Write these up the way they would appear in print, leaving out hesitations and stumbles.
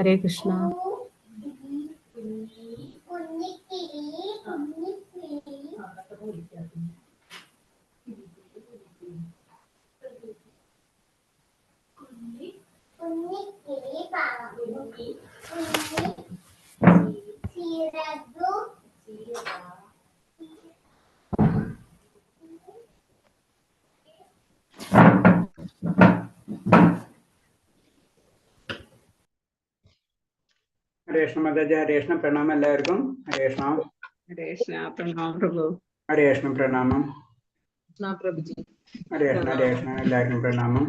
Hare Krishna. Hare Krishna Mataji, Hare Krishna പ്രണാമം എല്ലാവർക്കും. ഹരേ കൃഷ്ണ. ഹരേ കൃഷ്ണ പ്രണാമം പ്രഭു. ഹരേ കൃഷ്ണ പ്രണാമം. കൃഷ്ണ പ്രഭുജി. ഹരേ കൃഷ്ണ, ഹരേ കൃഷ്ണ, എല്ലാവർക്കും പ്രണാമം.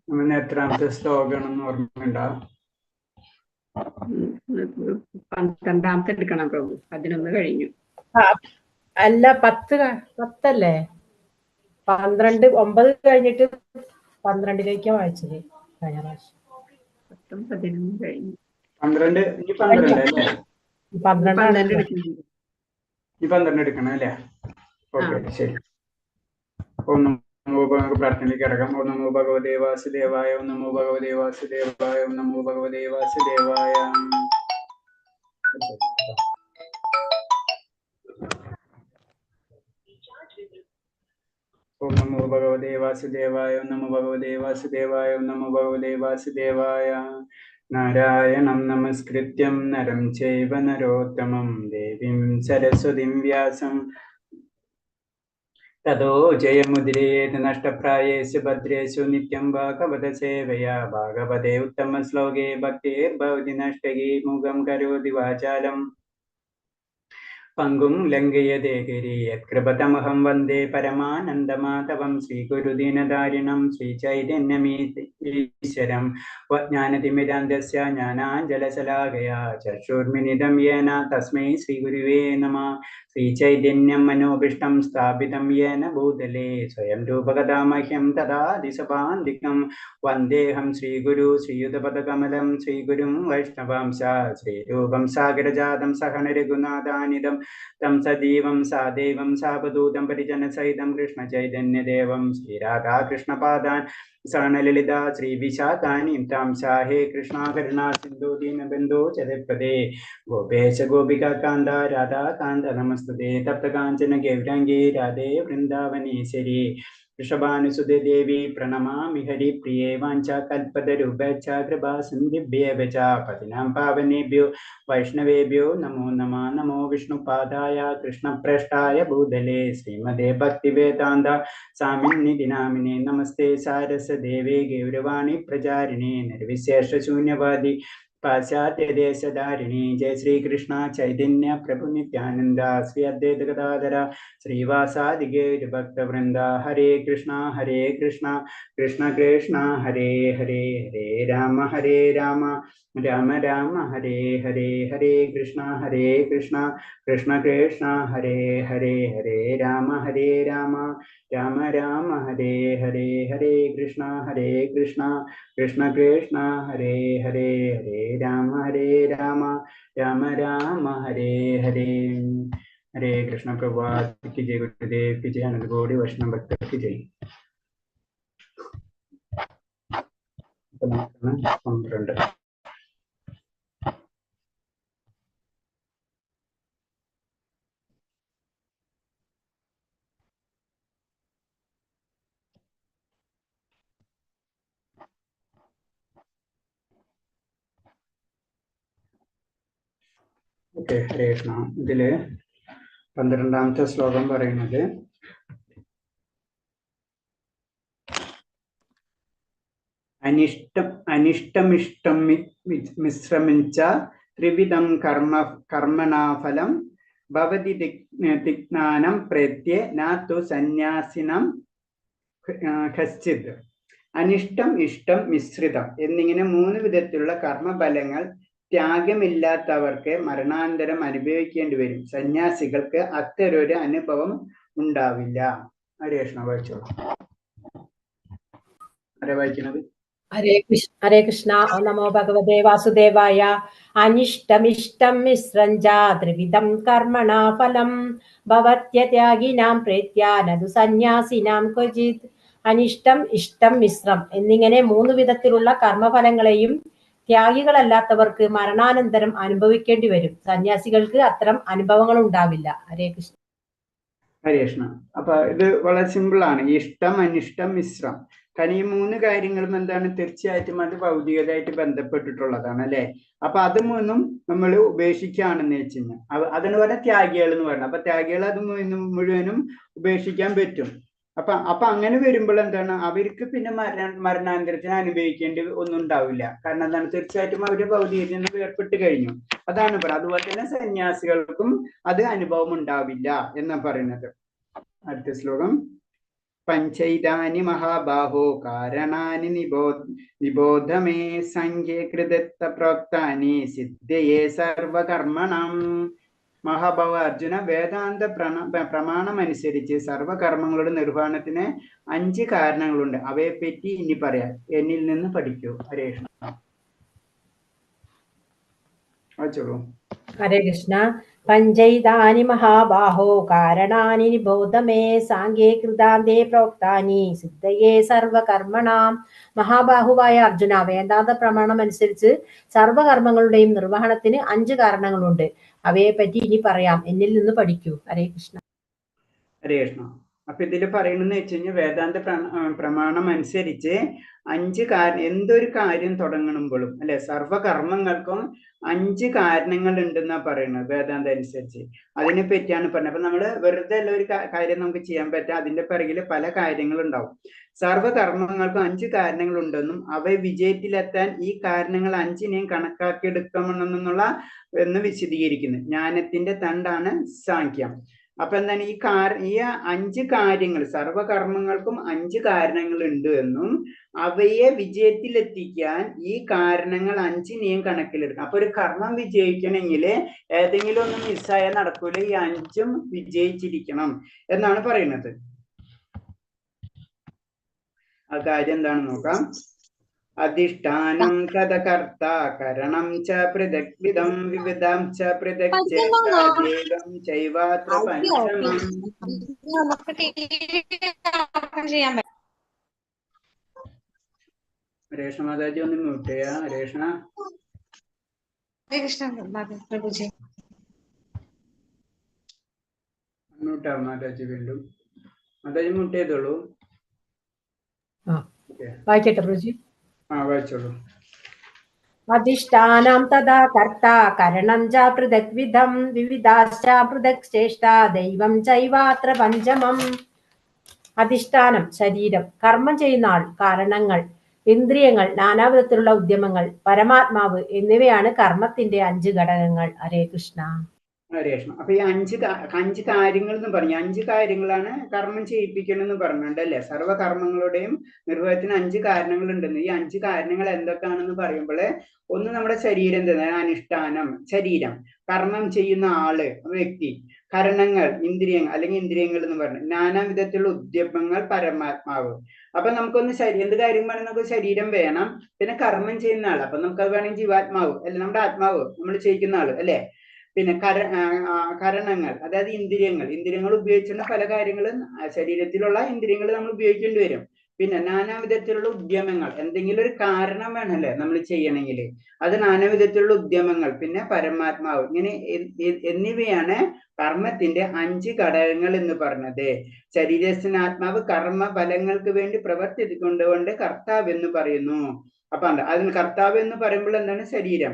നമ്മൾ എത്രാമത്തെ ശ്ലോകമാണെന്ന് ഓർമ്മയുണ്ടോ? 12-ാമത്തെ എടുക്കണം പ്രഭു, 11 കഴിഞ്ഞു. അല്ല, 10 10അല്ലേ? 12, 9 കഴിഞ്ഞിട്ട് 12-ലേക്കാ വായിച്ചത് കഴിഞ്ഞ പ്രാവശ്യം. 10ഉം 11ഉം കഴിഞ്ഞു. 12, ഇനി 12 അല്ലേ? 12. ഇനി 12 എടുക്കണം അല്ലേ? ഓക്കെ, ശരി. ഓം നമോ പ്രാർത്ഥനയിലേക്ക് കിടക്കാം. ഓം നമോ ഭഗവതേ വാസുദേവായ, ഓം നമോ ഭഗവതേ വാസുദേവായ, ഓം നമോ ഭഗവതേ വാസുദേവായ. ഓം നമോ ഭഗവതേ വാസുദേവായ, ഓം നമോ ഭഗവതേ വാസുദേവായ, ഓം നമോ ഭഗവതേ വാസുദേവായ. നാരായണം നമസ്കൃത്യം നരം ചൈവ നരോത്തമം ദേവീം സരസ്വതിം വ്യാസം തതോ ജയമുദിരേത്. നഷ്ടപ്രായേഷു ഭദ്രേഷു നിത്യം ഭാഗവത സേവയാ ഭാഗവതേ ഉത്തമ ശ്ലോകേ ഭക്തിർഭവതി നഷ്ടകീ. മുഖം കരോതി വാചാലം പങ്കും ലംഘയതേ ഗിരി യത്കൃപതമഹം വന്ദേ പരമാനന്ദമാധവം ശ്രീഗുരുദീനദാരിണം ശ്രീചൈതന്യമീശ്വരം. ജ്ഞാനതിമിരാന്തസ്യ ജ്ഞാനാഞ്ജലശലാകയാ ചക്ഷുർമിനിതം യേന തസ്മൈ ശ്രീഗുരുവേ നമഃ. ശ്രീചൈതന്യം മനോഭീഷ്ടം സ്ഥാപിതം യേന ഭൂതലേ സ്വയം രൂപകഥാമഹ്യം തദാതിസപാന്തികം. വന്ദേഹം ശ്രീഗുരു ശ്രീയുതപദകമലം ശ്രീഗുരും വൈഷ്ണവാംശ ശ്രീരൂപം സാഗരജാതം സഹന രഘുനാഥാനിതം തം സജീവം സാദേവം സാവധൂതം പരിജനസഹിതം കൃഷ്ണചൈതന്യദേവം ശ്രീരാധാകൃഷ്ണപാദാൻ സഹനലളിതാ ശ്രീവിശാഖാനീം താം ശാഹേ കൃഷ്ണ കരുണാ സിന്ധു ദീനബന്ധോ ചതുർപദേ. ഗോപേശ ഗോപികാ കാന്ത രാധാകാന്ത നമസ്തുതേ. തപ്തകാഞ്ചന ഗൗരാംഗേ രാധേ വൃന്ദാവനേശ്വരി. വൃഷഭാനുസുതേ ദേവി പ്രണമാമി ഹരിപ്രിയേ. വാഞ്ചാ കൽപതരുഭ്യശ്ച കൃപാ സിന്ധുഭ്യേവ ച പതിനാം പാവനേഭ്യോ വൈഷ്ണവേഭ്യോ നമോ നമഃ. നമോ വിഷ്ണുപാദായ കൃഷ്ണപ്രേഷ്ഠായ ഭൂതലേ ശ്രീമദേ ഭക്തിവേദാന്ത സ്വാമിനിധി നാമിനേ. നമസ്തേ സാരസദേവേ ഗൗരവാണി പ്രചാരിണേ നിർവിശേഷ ശൂന്യവാദി പാശ്ചാത്യദേശധാരിണി. ജയ ശ്രീകൃഷ്ണ ചൈതന്യ പ്രഭു നിത്യാനന്ദ ശ്രീ അദ്വൈത ഗദാധര ശ്രീവാസാദി ഗൗരഭക്തവൃന്ദ. ഹരേ കൃഷ്ണ ഹരേ കൃഷ്ണ കൃഷ്ണ കൃഷ്ണ ഹരേ ഹരേ, ഹരേ രാമ ഹരേ രാമ രാമ രാമ ഹരേ ഹരേ, ഹരേ കൃഷ്ണ ഹരേ കൃഷ്ണ കൃഷ്ണ കൃഷ്ണ ഹരേ ഹരേ, ഹരേ രാമ ഹരേ രാമ രാമ രാമ ഹരേ ഹരേ, ഹരേ കൃഷ്ണ ഹരേ കൃഷ്ണ കൃഷ്ണ കൃഷ്ണ ഹരേ ഹരേ, ഹരേ രാമ ഹരേ രാമ രാമ രാമ ഹരേ ഹരേ. ഹരേ കൃഷ്ണ പ്രഭാത് കി ജയ്, ഗുരുദേവ് കി ജയ്, അനന്തകോടി വൈഷ്ണവ ഭക്തർ കി ജയ്. അപ്പൊ നമുക്ക് 12. ഓക്കെ, ഹരേ കൃഷ്ണ. ഇതില് 12-ാമത്തെ ശ്ലോകം പറയുന്നത് അനിഷ്ടം അനിഷ്ടമിഷ്ടം മിശ്രമിച്ച ത്രിവിധം കർമ്മ കർമ്മണാഫലം ഭവതി തിജ്ഞാനം പ്രേത്യ നാത്തു സന്യാസിനം കശ്ചിത്. അനിഷ്ടം ഇഷ്ടം മിശ്രിതം എന്നിങ്ങനെ 3 വിധത്തിലുള്ള കർമ്മഫലങ്ങൾ ത്യാഗമില്ലാത്തവർക്ക് മരണാനന്തരം അനുഭവിക്കേണ്ടി വരും. സന്യാസികൾക്ക് അത്തരൊരു അനുഭവം ഉണ്ടാവില്ല. ഹരേ കൃഷ്ണ. വായിച്ചോളൂ. ആരാ വായിക്കുന്നത്? ഹരേ കൃഷ്ണ ഹരേ കൃഷ്ണ. ഓം നമോ ഭഗവതേ വാസുദേവായ. അനിഷ്ടമിഷ്ടം മിശ്രം ച ത്രിവിധം കർമ്മണാ ഫലം ഭവത്യത്യാഗിനാം പ്രേത്യാനതു സന്യാസിനാം ക്വചിത്. അനിഷ്ടം, ഇഷ്ടം, മിശ്രം എന്നിങ്ങനെ 3 വിധത്തിലുള്ള കർമ്മഫലങ്ങളെയും ത്യാഗികളല്ലാത്തവർക്ക് മരണാനന്തരം അനുഭവിക്കേണ്ടി വരും. സന്യാസികൾക്ക് അത്തരം അനുഭവങ്ങൾ ഉണ്ടാവില്ല. ഹരേ കൃഷ്ണ. ഹരേ കൃഷ്ണ. അപ്പൊ ഇത് വളരെ സിമ്പിൾ ആണ്. ഇഷ്ടം, അനിഷ്ടം, മിശ്രം. കാരണം ഈ 3 കാര്യങ്ങളും എന്താണ്, തീർച്ചയായിട്ടും അത് ഭൗതികതയായിട്ട് ബന്ധപ്പെട്ടിട്ടുള്ളതാണ് അല്ലെ? അപ്പൊ അത് മൂന്നും നമ്മൾ ഉപേക്ഷിക്കുകയാണെന്ന് വെച്ച് കഴിഞ്ഞാൽ അതാണ് പറഞ്ഞ ത്യാഗികൾ എന്ന് പറയുന്നത്. അപ്പൊ ത്യാഗികൾ അത് മുഴുവനും ഉപേക്ഷിക്കാൻ പറ്റും. അപ്പൊ അപ്പൊ അങ്ങനെ വരുമ്പോൾ എന്താണ്, അവർക്ക് പിന്നെ മരണാനന്തരത്തിന് അനുഭവിക്കേണ്ടി ഒന്നും ഉണ്ടാവില്ല. കാരണം എന്താണ്, തീർച്ചയായിട്ടും അവര് ഭൗതികതയിൽ നിന്ന് വേർപെട്ട് കഴിഞ്ഞു. അതാണ് പറയുന്നത്. അതുപോലെ തന്നെ സന്യാസികൾക്കും അത് അനുഭവം ഉണ്ടാവില്ല എന്നാ പറയുന്നത്. അടുത്ത ശ്ലോകം. പഞ്ചൈതാനി മഹാബാഹോ കാരണാനി നിബോധമേ സംഖ്യേ കൃതത്ത പ്രോക്താനി സിദ്ധയേ സർവകർമ്മണം. മഹാഭാവ അർജുന, വേദാന്ത പ്രമാണമനുസരിച്ച് സർവകർമ്മങ്ങളുടെ നിർവഹണത്തിന് 5 കാരണങ്ങളുണ്ട്. അവയെപ്പറ്റി ഇനി പറയാം. എന്നിൽ നിന്ന് പഠിക്കൂ. ഹരേ കൃഷ്ണ. വായിച്ചോളൂ. ഹരേ കൃഷ്ണ. പഞ്ചൈതാനി മഹാബാഹോ കാരണാനി നിബോധമേ സാങ്കേ കൃതാന്തേ പ്രോക്താനി സിദ്ധയേ സർവകർമ്മണാം. മഹാബാഹുവായ അർജുന, വേദാന്ത പ്രമാണം അനുസരിച്ച് സർവകർമ്മങ്ങളുടെയും നിർവഹണത്തിന് 5 കാരണങ്ങളുണ്ട്. അവയെ പറ്റി ഇനി പറയാം. എന്നിൽ നിന്ന് പഠിക്കൂ. ഹരേ കൃഷ്ണ. ഹരേ കൃഷ്ണ. അപ്പൊ ഇതില് പറയണെന്ന് വെച്ച് കഴിഞ്ഞാൽ വേദാന്ത പ്രമാണം അനുസരിച്ച് 5 കാരണം, എന്തൊരു കാര്യം തുടങ്ങുമ്പോഴും അല്ലെ, സർവകർമ്മങ്ങൾക്കും 5 കാരണങ്ങൾ ഉണ്ടെന്നാ പറയുന്നത് വേദാന്ത അനുസരിച്ച്. അതിനെ പറ്റിയാണ് പറഞ്ഞത്. അപ്പൊ നമ്മള് വെറുതെ അല്ല ഒരു കാര്യം നമുക്ക് ചെയ്യാൻ പറ്റുക, അതിന്റെ പിറകില് പല കാര്യങ്ങളുണ്ടാവും. സർവകർമ്മങ്ങൾക്കും 5 കാരണങ്ങളുണ്ടെന്നും അവയെ വിജയത്തിലെത്താൻ ഈ കാരണങ്ങൾ 5നെയും കണക്കാക്കിയെടുക്കണമെന്നുള്ള എന്ന് വിശദീകരിക്കുന്നു. ജ്ഞാനത്തിന്റെ തണ്ടാണ് സാഖ്യം. അപ്പൊ എന്താണ് ഈ ഈ 5 കാര്യങ്ങൾ, സർവകർമ്മങ്ങൾക്കും 5 കാരണങ്ങൾ ഉണ്ട് എന്നും അവയെ വിജയത്തിലെത്തിക്കാൻ ഈ കാരണങ്ങൾ 5നെയും കണക്കിലെടുക്കണം. അപ്പൊ ഒരു കർമ്മം വിജയിക്കണമെങ്കിൽ ഏതെങ്കിലും ഒന്ന് മിസ്സായാൽ നടക്കൂല, ഈ 5ഉം വിജയിച്ചിരിക്കണം എന്നാണ് പറയുന്നത്. ആ കാര്യം എന്താണെന്ന് നോക്കാം. അധിഷ്ഠാനം തദകർത്ത കരണം ച പൃഥക് വിധം വിവിധം ച പൃഥക് ചേതം ചൈവാത്ര പഞ്ചമം. രേഷ്മ മാതാജി ഒന്ന് മ്യൂട്ട് ചെയ്യാ. രേഷ്മ മ്യൂട്ടാ മാതാജി, വീണ്ടും മാതാജി മ്യൂട്ട് ചെയ്തോളൂ. വായിക്കട്ടെ പ്രഭുജി? ആ വായിച്ചോളൂ. അധിഷ്ഠാനം തഥാ കർത്താ കരണം ച പൃഥക് വിധം വിവിധാശ്ച പൃഥക് ചേഷ്ടാ ദൈവം ചൈവാത്ര പഞ്ചമം. അധിഷ്ഠാനം ശരീരം, കർമ്മം ചെയ്യുന്ന ആൾ, കാരണങ്ങൾ, ഇന്ദ്രിയങ്ങൾ, നാനാവിധത്തിലുള്ള ഉദ്യമങ്ങൾ, പരമാത്മാവ് എന്നിവയാണ് കർമ്മത്തിന്റെ 5 ഘടകങ്ങൾ. ഹരേ കൃഷ്ണ. ഹരേ കൃഷ്ണ. അപ്പൊ ഈ 5 കാര്യങ്ങൾ എന്ന് പറഞ്ഞു, 5 കാര്യങ്ങളാണ് കർമ്മം ചെയ്യിപ്പിക്കണമെന്ന് പറഞ്ഞിട്ടുണ്ട് അല്ലെ? സർവ്വകർമ്മങ്ങളുടെയും നിർവഹത്തിന് 5 കാരണങ്ങൾ ഉണ്ടെന്ന്. ഈ 5 കാരണങ്ങൾ എന്തൊക്കെയാണെന്ന് പറയുമ്പോൾ, ഒന്ന് നമ്മുടെ ശരീരം തന്നെ, അനുഷ്ഠാനം, ശരീരം, കർമ്മം ചെയ്യുന്ന ആള്, വ്യക്തി, കരണങ്ങൾ, ഇന്ദ്രിയങ്ങൾ അല്ലെങ്കിൽ ഇന്ദ്രിയങ്ങൾ എന്ന് പറഞ്ഞു, നാനാവിധത്തിലുള്ള ഉദ്യമങ്ങൾ, പരമാത്മാവ്. അപ്പൊ നമുക്കൊന്ന് എന്ത് കാര്യം വേണം, നമുക്ക് ശരീരം വേണം, പിന്നെ കർമ്മം ചെയ്യുന്ന ആള്, അപ്പൊ നമുക്കത് വേണമെങ്കിൽ ജീവാത്മാവ് അല്ലെ, നമ്മുടെ ആത്മാവ് നമ്മൾ ചെയ്യിക്കുന്ന ആള് അല്ലെ. പിന്നെ കരണങ്ങൾ, അതായത് ഇന്ദ്രിയങ്ങൾ, ഇന്ദ്രിയങ്ങൾ ഉപയോഗിച്ചുള്ള പല കാര്യങ്ങളും ശരീരത്തിലുള്ള ഇന്ദ്രിയങ്ങൾ നമ്മൾ ഉപയോഗിക്കേണ്ടി വരും. പിന്നെ നാനാവിധത്തിലുള്ള ഉദ്യമങ്ങൾ, എന്തെങ്കിലും ഒരു കാരണം വേണമല്ലേ നമ്മൾ ചെയ്യണമെങ്കിൽ, അത് നാനാവിധത്തിലുള്ള ഉദ്യമങ്ങൾ, പിന്നെ പരമാത്മാവ്, ഇങ്ങനെ എന്നിവയാണ് കർമ്മത്തിന്റെ 5 ഘടകങ്ങൾ എന്ന് പറഞ്ഞത്. ശരീരസ്ഥനാത്മാവ് കർമ്മ ഫലങ്ങൾക്ക് വേണ്ടി പ്രവർത്തിക്കൊണ്ടുകൊണ്ട് കർത്താവ് എന്ന് പറയുന്നു. അപ്പൊ അതിന് കർത്താവ് എന്ന് പറയുമ്പോൾ എന്താണ്? ശരീരം.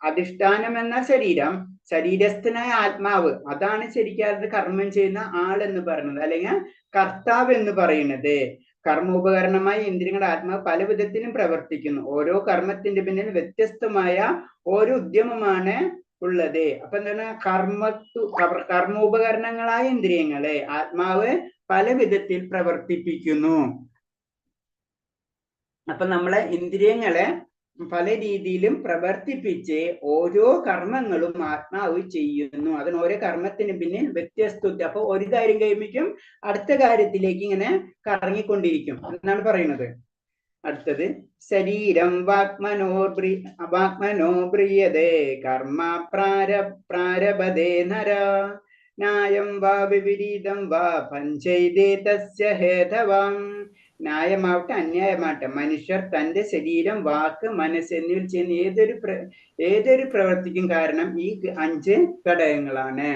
അധിഷ്ഠാനം എന്ന ശരീരം, ശരീരസ്ഥനായ ആത്മാവ്, അതാണ് ശരിക്കും അത് കർമ്മം ചെയ്യുന്ന ആൾ എന്ന് പറയുന്നത്, അല്ലെങ്കിൽ കർത്താവ് എന്ന് പറയുന്നത്. കർമ്മോപകരണമായ ഇന്ദ്രിയങ്ങളുടെ ആത്മാവ് പല വിധത്തിലും പ്രവർത്തിക്കുന്നു. ഓരോ കർമ്മത്തിന്റെ പിന്നിൽ വ്യത്യസ്തമായ ഓരോ ഉദ്യമമാണ് ഉള്ളത്. അപ്പൊ എന്താണ്? കർമ്മോപകരണങ്ങളായ ഇന്ദ്രിയങ്ങളെ ആത്മാവ് പല വിധത്തിൽ പ്രവർത്തിപ്പിക്കുന്നു. അപ്പൊ നമ്മളെ ഇന്ദ്രിയങ്ങളെ പല രീതിയിലും പ്രവർത്തിപ്പിച്ച് ഓരോ കർമ്മങ്ങളും ആത്മാവ് ചെയ്യുന്നു. അതിന് ഓരോ കർമ്മത്തിന് പിന്നിൽ വ്യത്യസ്ത. അപ്പൊ ഒരു കാര്യം കഴിയുമ്പോഴേക്കും അടുത്ത കാര്യത്തിലേക്ക് ഇങ്ങനെ കറങ്ങിക്കൊണ്ടിരിക്കും എന്നാണ് പറയുന്നത്. അടുത്തത് ശരീരം വാഗ്മനോ ബ്രിയതേ കർമ്മ പ്രാരഭതേ നര. ന്യായം വാ വിപരീതം വാ പഞ്ചൈതേ തസ്യ ഹേതവാം. ന്യായമാവട്ടെ അന്യായമാവട്ടെ മനുഷ്യർ തന്റെ ശരീരം, വാക്ക്, മനസ്സ് എന്നിവയിൽ ചെയ്യുന്ന ഏതൊരു പ്രവൃത്തിക്കും കാരണം ഈ 5 ഘടകങ്ങളാണ്.